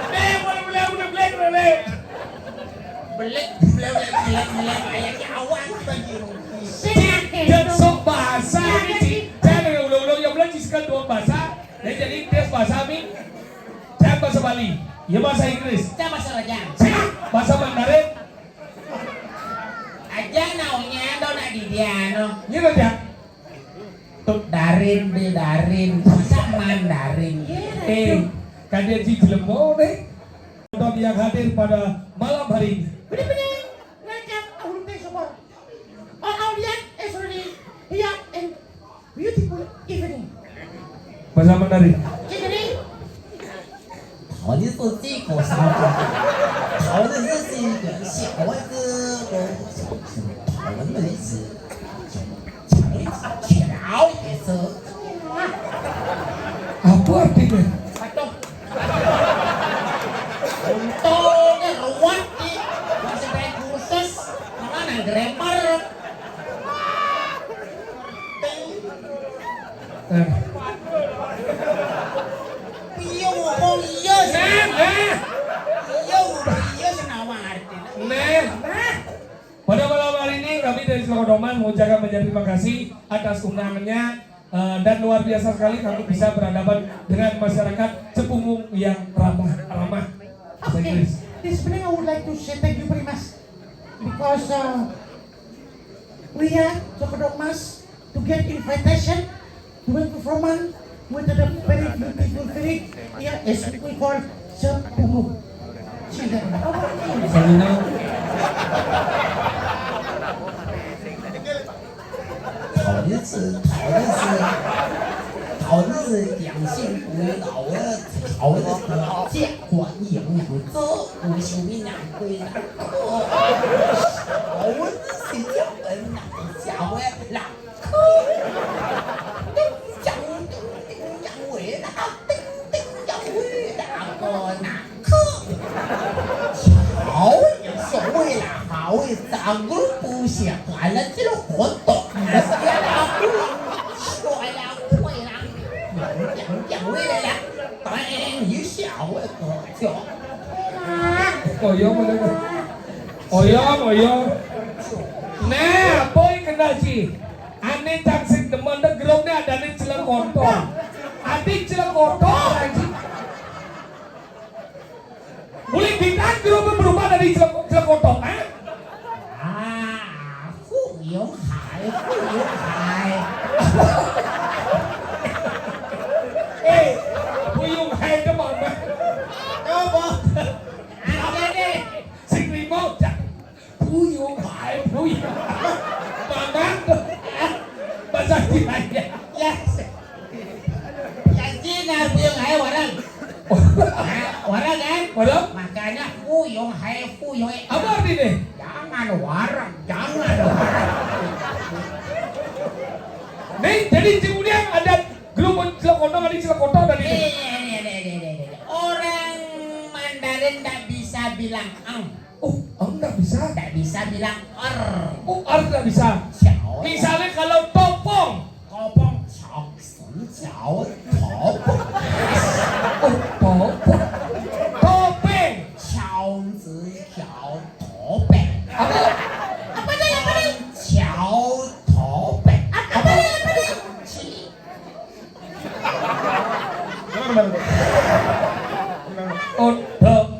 Black, boleh, boleh, boleh, Black, boleh. Black, Black, Black, Black, Black. Ayah, dia awak bagi. Cik, dia sok bahasa ni, Cik. Jangan ulang-ulang yang belajar sekarang dua bahasa. Dia jadi tes bahasa ni. Jangan bahasa Bali. Ya, bahasa Inggris. Jangan bahasa Raja. Cik, bahasa Mandarin. Aja naunya do nak di dia no. Ni lo dia. Tuk darin, di darin, masa Mandarin. Eh, kadia ji jelema deh. Penonton yang hadir pada malam hari ini. Benar-benar ngajak aku teh support. All audience is ready here in beautiful evening. Bahasa Mandarin. Jadi, 好像是这个啥子，好像是这个小孩子，我想是台湾的意思，小孩子，小孩子。 Apa artinya? Aduh. Untungnya ruwet ni. Masih baik khusus. Malah nang grammar. Eh. Iya ngomong iya sih. Nah, nah. Iya ngomong iya sih, nawa artinya. Nah. Nah. Pada malam hari ini kami dari Cilok Odoman mengucapkan banyak terima kasih atas undangannya, eh, dan luar biasa sekali kami bisa berhadapan dengan masyarakat Cepungung yang ramah, ramah. Bahasa Inggris. This evening I would like to say thank you very much because, uh, we are Cilok Odoman to get invitation to a performance with the very beautiful, very, yeah, as we call Cepungung. Sehingga 桃子，桃子，桃子，养性古老啊，桃子，家管养养，这我是没拿回来。桃子是养人，养家为老。 好，所谓啦，好，长工不下，完了这个活动，那是要打工，说了，会了，讲讲会了，当然你下回可就。 Oyong, oyong. Oyong, oyong. Nah, apa yang kena, Ji? Ane cang sing demen dek grup ne adane Celek Kotor. Ati Celek Kotor, Ji. Boleh bintang grup berubah dari Celek, Celek Kotor, ha? Ah, Fu Yong Hai, Fu Yong Hai. Eh, Fu Yong Hai itu mana? Apa? Ada deh. Sing limau, Cak. 不用买，不用。Mamang. Bahasa Cina ya. Ya. Yang Cina 不用买 orang. Ha, orang Padahal? Makanya fuyong hai fuyong. Apa artinya? Jangan warak, jangan warak. Nih, jadi Cing Udiang ada grup Cilekondong, ada Cilekondong tadi. Iya, iya, iya, iya, iya, iya, iya. Orang Mandarin nggak bisa bilang ang. Oh, ang nggak bisa? Nggak bisa bilang er. Oh, er nggak bisa. Siapa? Misalnya kalau topong. Kopong, sok, sen, siao, topong. Oh, topong. Topeng. Siao, sen, siao, topeng. Apa? Apa tadi, apa tadi? Siao, topeng. Apa tadi, apa tadi? Ci. Oh,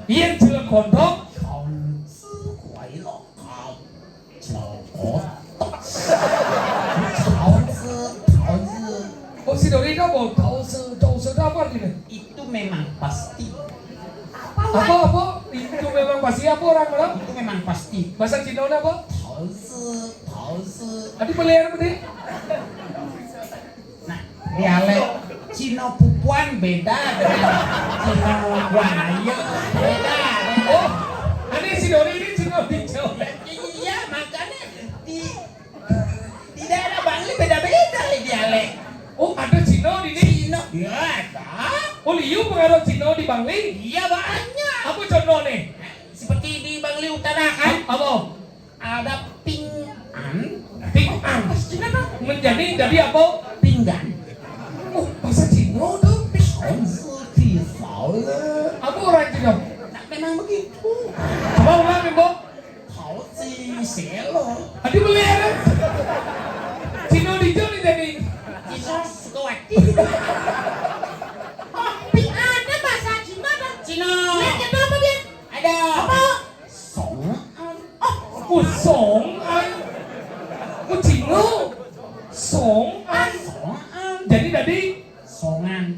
iya, Cilekondong. Siao, sen, kuai, lo, kau. Cilokot. Taosi, taosi. Oh, si Dori itu apa? Taosi, taosi itu apa artinya? Itu memang pasti. Apa, apa? Itu memang pasti apa orang bilang? Itu memang pasti. Bahasa Cina apa? Taosi, taosi. Tadi beli apa tadi? Nah, dialek Cina pupuan beda dengan Cina buaya. Beda, beda. Oh, ada si Dori ini Cina hijau. Iya, makanya di, di daerah Bangli beda-beda ya dialek. Oh, ada Cina di ini? Cina, ya ada. Oh, liu pengaruh Cina di Bangli? Iya, banyak. Apa contohnya? Seperti di Bangli Utara kan? Apa? Ada ping an. Ping an. Pas Cina tuh. Menjadi, jadi apa? Pinggan. Oh, bahasa Cina tuh. Ping an. Apa orang Cina? Nah, memang begitu. Coba ulang, Mbok. Taosi, selo. Tadi beli ya, kan? Cina di Joni jadi. Bisa Sukawati. Oh, ping ada bahasa Cina, Bang? Cina. Lihat, kita apa dia? Ada. Apa? Songan. Oh, oh, songan. Oh, Cina. Songan. Songan. Jadi tadi? Songan.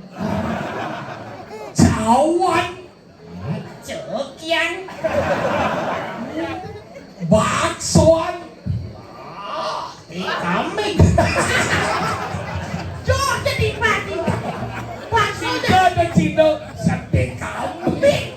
Cawan. Cekian. Baksoan. Di kambing. Jor jadi mati. Bakso. Tidak ada Cina, sate kambing.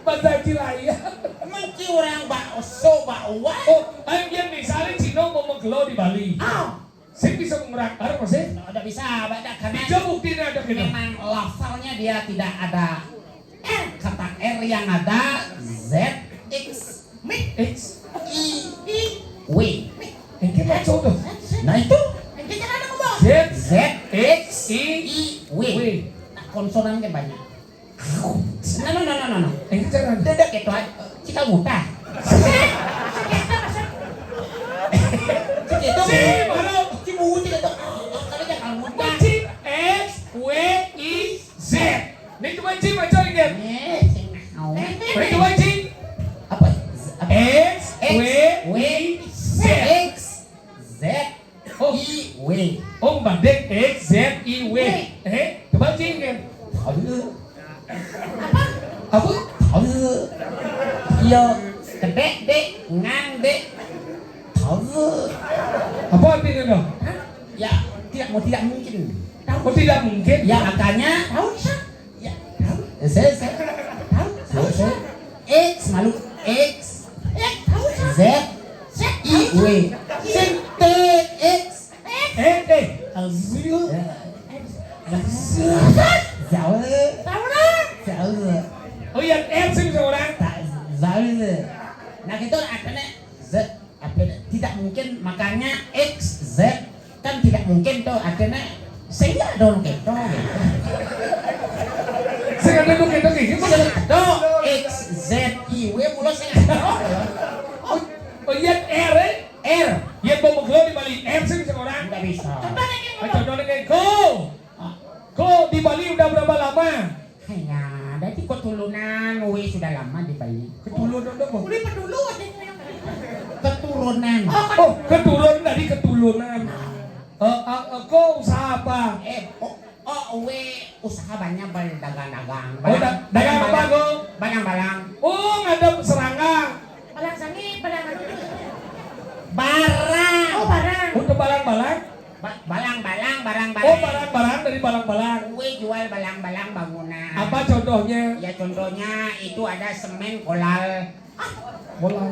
Bahasa Cilaya. Emang ki orang bakso, bakwan? Oh, ayo, biar misalnya Cina mau megelo di Bali. Ah. Sing bisa ngrakar, masih? Nah, udah bisa, ada karena. Bisa buktinya ada gitu. Memang lafalnya dia tidak ada R, kata R yang ada Z X. Mih. X. I. I. W. Mih. Ini kan contoh. Nah, itu. Ini cara ngomong. Z. Z X. I. I. W. W. Nah, konsonannya banyak. No, no, no, no, no, no. Ini cara. Tidak gitu, ah. Cika muta. Cik itu. Cik, baru. Cik muta itu. Kalau dia kalau muta. Cik, X, W, I, Z. Ini cuma Cik, baca ini. Eh, Cik. Ini cuma Cik. Apa? Apa? X, X, W, W, I, Z. X, Z, Oh. I, W. Oh, banding X, Z, I, W. W. Eh, coba Cing, kan? Tahu. Apa? Apa? Tahu. Iya, kedek, dek, ngang, dek. Tahu. Apa artinya, no? Hah? Ya, tidak mau tidak mungkin. Tahu. Oh, tidak mungkin? Ya, makanya. Tahu, Sa? Ya, tahu. Saya, saya. Tahu, tahu, Saya, saya. X, malu. X. X, tahu, Sa? Z. Z. I, W. Tahu, Sa? Sing, T, X. X. Eh, eh. Azul. Ya. Azul. Tahu, Sa? Tahu. Tahu, Sa? Tahu. Oh, yang X itu orang. Tak, tahu, Sa. Nah, gitu, artinya Z. Apa, tidak mungkin, makanya X Z kan tidak mungkin tuh, akhirnya sehingga dong gitu, gitu. Sing ada tuh gitu, gitu. Sing ada tuh X Z I W mulu sing ada. Oh, oh iya, R, eh? R. Iya, mau megelo di Bali. R sih bisa orang. Nggak bisa. Coba lagi. Ayo, contohnya kayak go. Ah. Go di Bali udah berapa lama? Hanya, berarti keturunan W sudah lama di Bali. Keturunan apa? Udah pedulu aja. Keturunan. Oh, keturunan dari keturunan. Eh, eh, eh, kok usaha apa? Eh, oh, oh, W usaha banyak berdagang-dagang. Oh, da-, dagang apa, Go? Balang-balang. Oh, ngadep serangga. Balang sangit, balang anu. Barang. Oh, barang. Untuk balang-balang? Ba-, balang-balang, barang-barang. Oh, barang-barang dari balang-balang. W jual Balang-balang bangunan. Apa contohnya? Ya, contohnya itu ada semen, kolal. Kolal.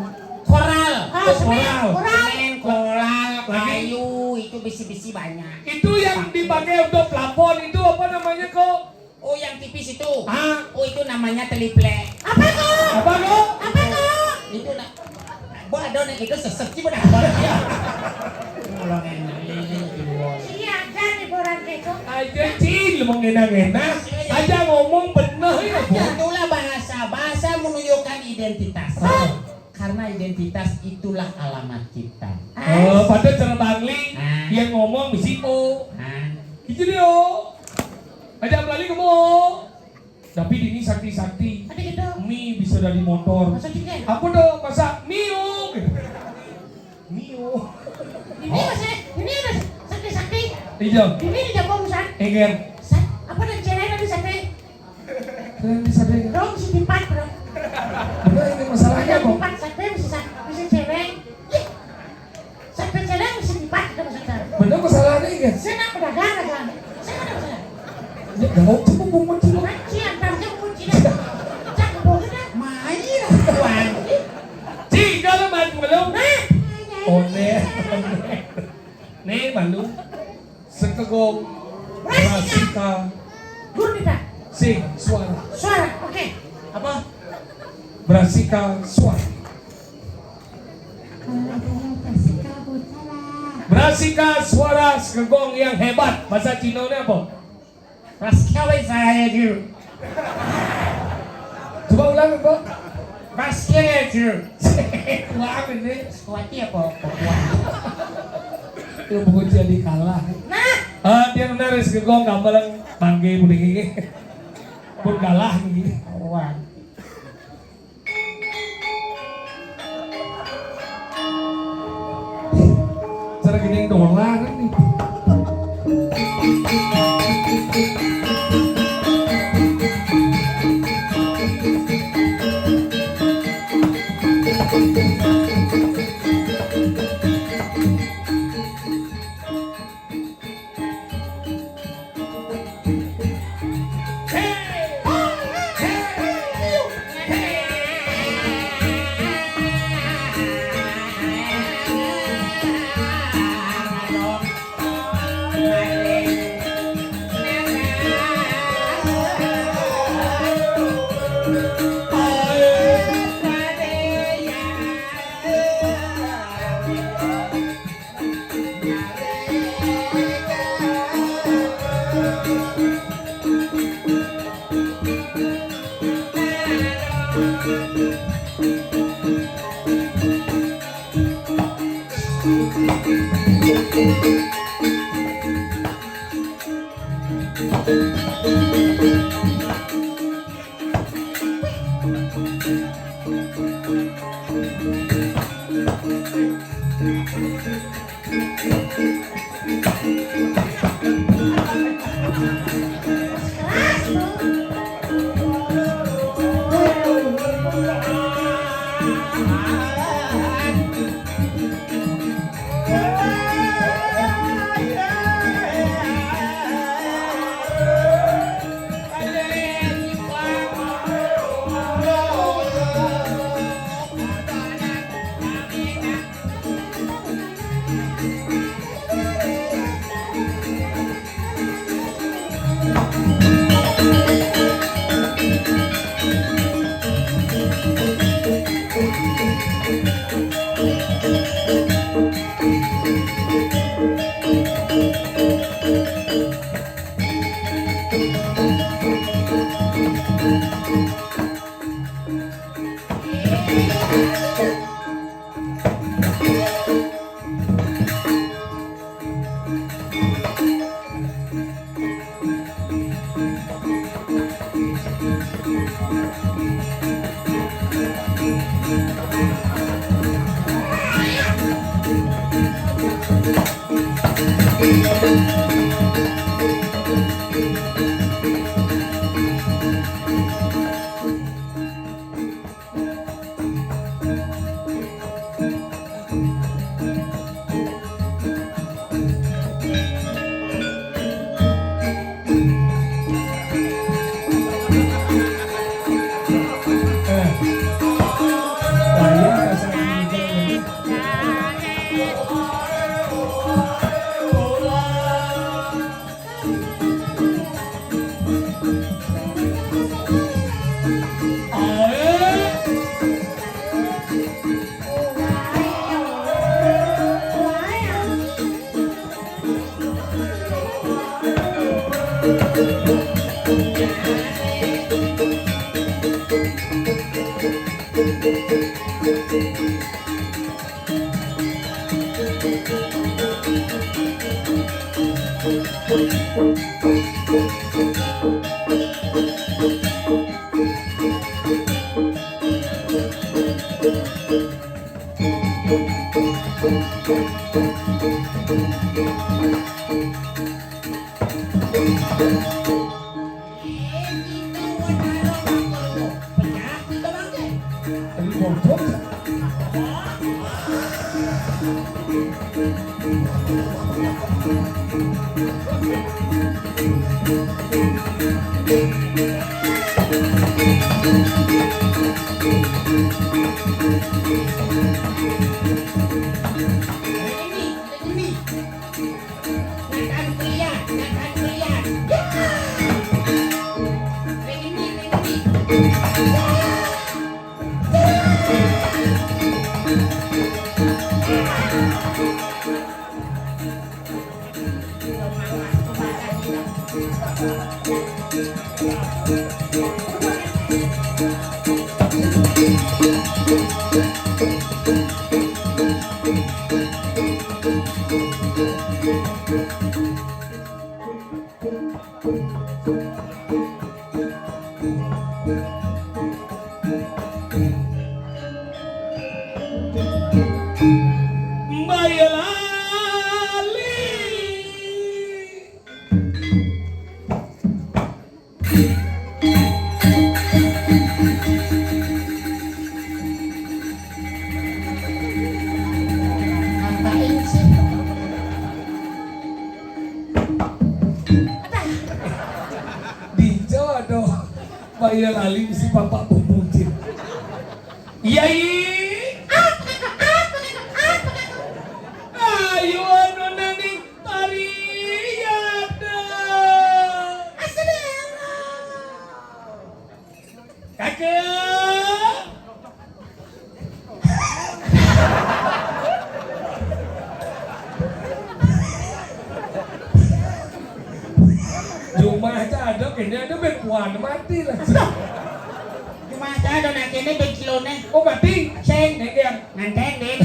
Koral. Ah, oh, semen, koral. Koral. Semen, kolal, kayu, itu besi-besi banyak. Itu yang dipakai untuk plafon itu apa namanya, Ko? Oh, yang tipis itu. Ah. Oh, itu namanya teliplek. Apa, Ko? Apa, Ko? Apa, Ko? Itu nak. Bo, ada nih, itu sesek sih, benar. Iya, ada nih orang itu. Aja, Cil, mau ngena-ngena. Aja ngomong bener ya, Bu. Itulah bahasa. Bahasa menunjukkan identitas. Ah. Karena identitas itulah alamat kita. Oh, pada cara Bangli, ah, yang ngomong bisi O. Ah. Gitu deh, O. Aja Bangli ngomong O. Tapi ini sakti-sakti. Tapi gitu. Mi bisa dari motor. Maksudnya? Apa tuh? Masa Mio? Mio. Ini masih, ini ada sakti-sakti. Iya. Ini di Jawa Pusat. Enggak. Sa-, apa dan cewek tadi sakti? Kalian bisa dengar. Dong, si Pipat, bro. Bener ini masalahnya, Ada Bang. Pipat, sakti bisa, bisa cewek. Ih. Sakti cewek bisa Pipat, kita bisa cewek. Bener masalahnya, enggak? Saya nak pedagang, dagang. Saya ada masalah. Ya, gak mau coba bungut dulu. Kan, si antar dia bungut sini. Cak, bungut dah. Main lah, Tuan. Cik, kalau main belum? Nah. One. Nih, malu. Sekegong. Brasika. Brasika. Guru kita. Sing, suara. Suara, oke. Apa? Brasika suara. Kalau saya Brasika, bocah lah. Brasika suara sekegong yang hebat. Bahasa Cina ini apa? Brasika weh saya dulu. Coba ulang, Bang. Brasika dulu. Wah, ini. Kuat ya, Pok? Kuat. Lu buku jadi kalah. Nah. Ah, dia benar, sekegong gambaran bangke buding ini. Pun kalah ini. Wah. Cara gini dolar nih. Mbak Yolali. Ngapain sih? Dijo aduh, bayar alim si bapak bubujit. Yai, ayo anu nani pariyada. Kakak. Jumah cadok ini ada bekuan mati lah. Jumah cadok nak ini bekilone. Oh mati. Sing. Nenggang. Nganten deh.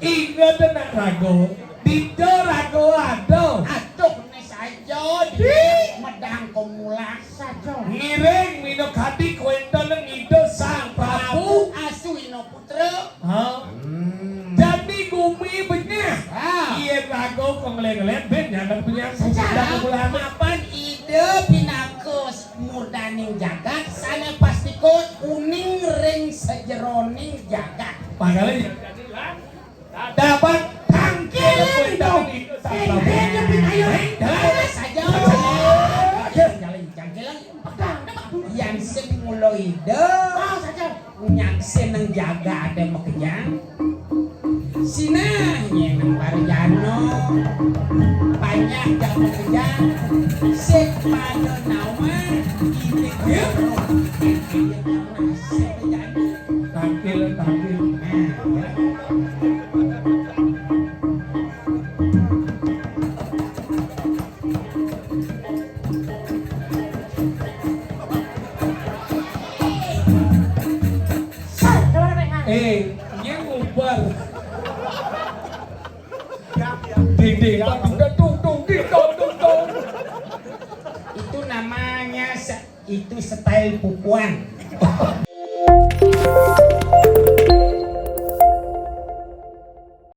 Inget nak rago, dida rago ada. Aduh, ini saja di medang komulas saja. Ngiring minuk hati kuwenten ngida Sang Prabu. Prabu Aswina Putra. Ha? Hmm. Jani gumi benyah. Ha. Yen rago kok ngeleng-ngeleng ben nyandak benyah. Secara mapan ida pinaka murdaning jagat sane pastika uning ring sajeroning jagat. Pangkale dapat tangkil itu. Tangkil itu pitayo. Saja. Tangkil, tangkil. Yang sing mula ida. Nyaksining jagate makejang. Sinah nyeneng parjana. Panjak jam makejang. Sik pada nawar. Itik jero. Sik jani. Tampil, tampil. Nah, ya. Eh, nyén ngubar. Ding, ding, dong, dong, dong, ding, dong, dong, dong. Itu namanya se-, itu style pupuan.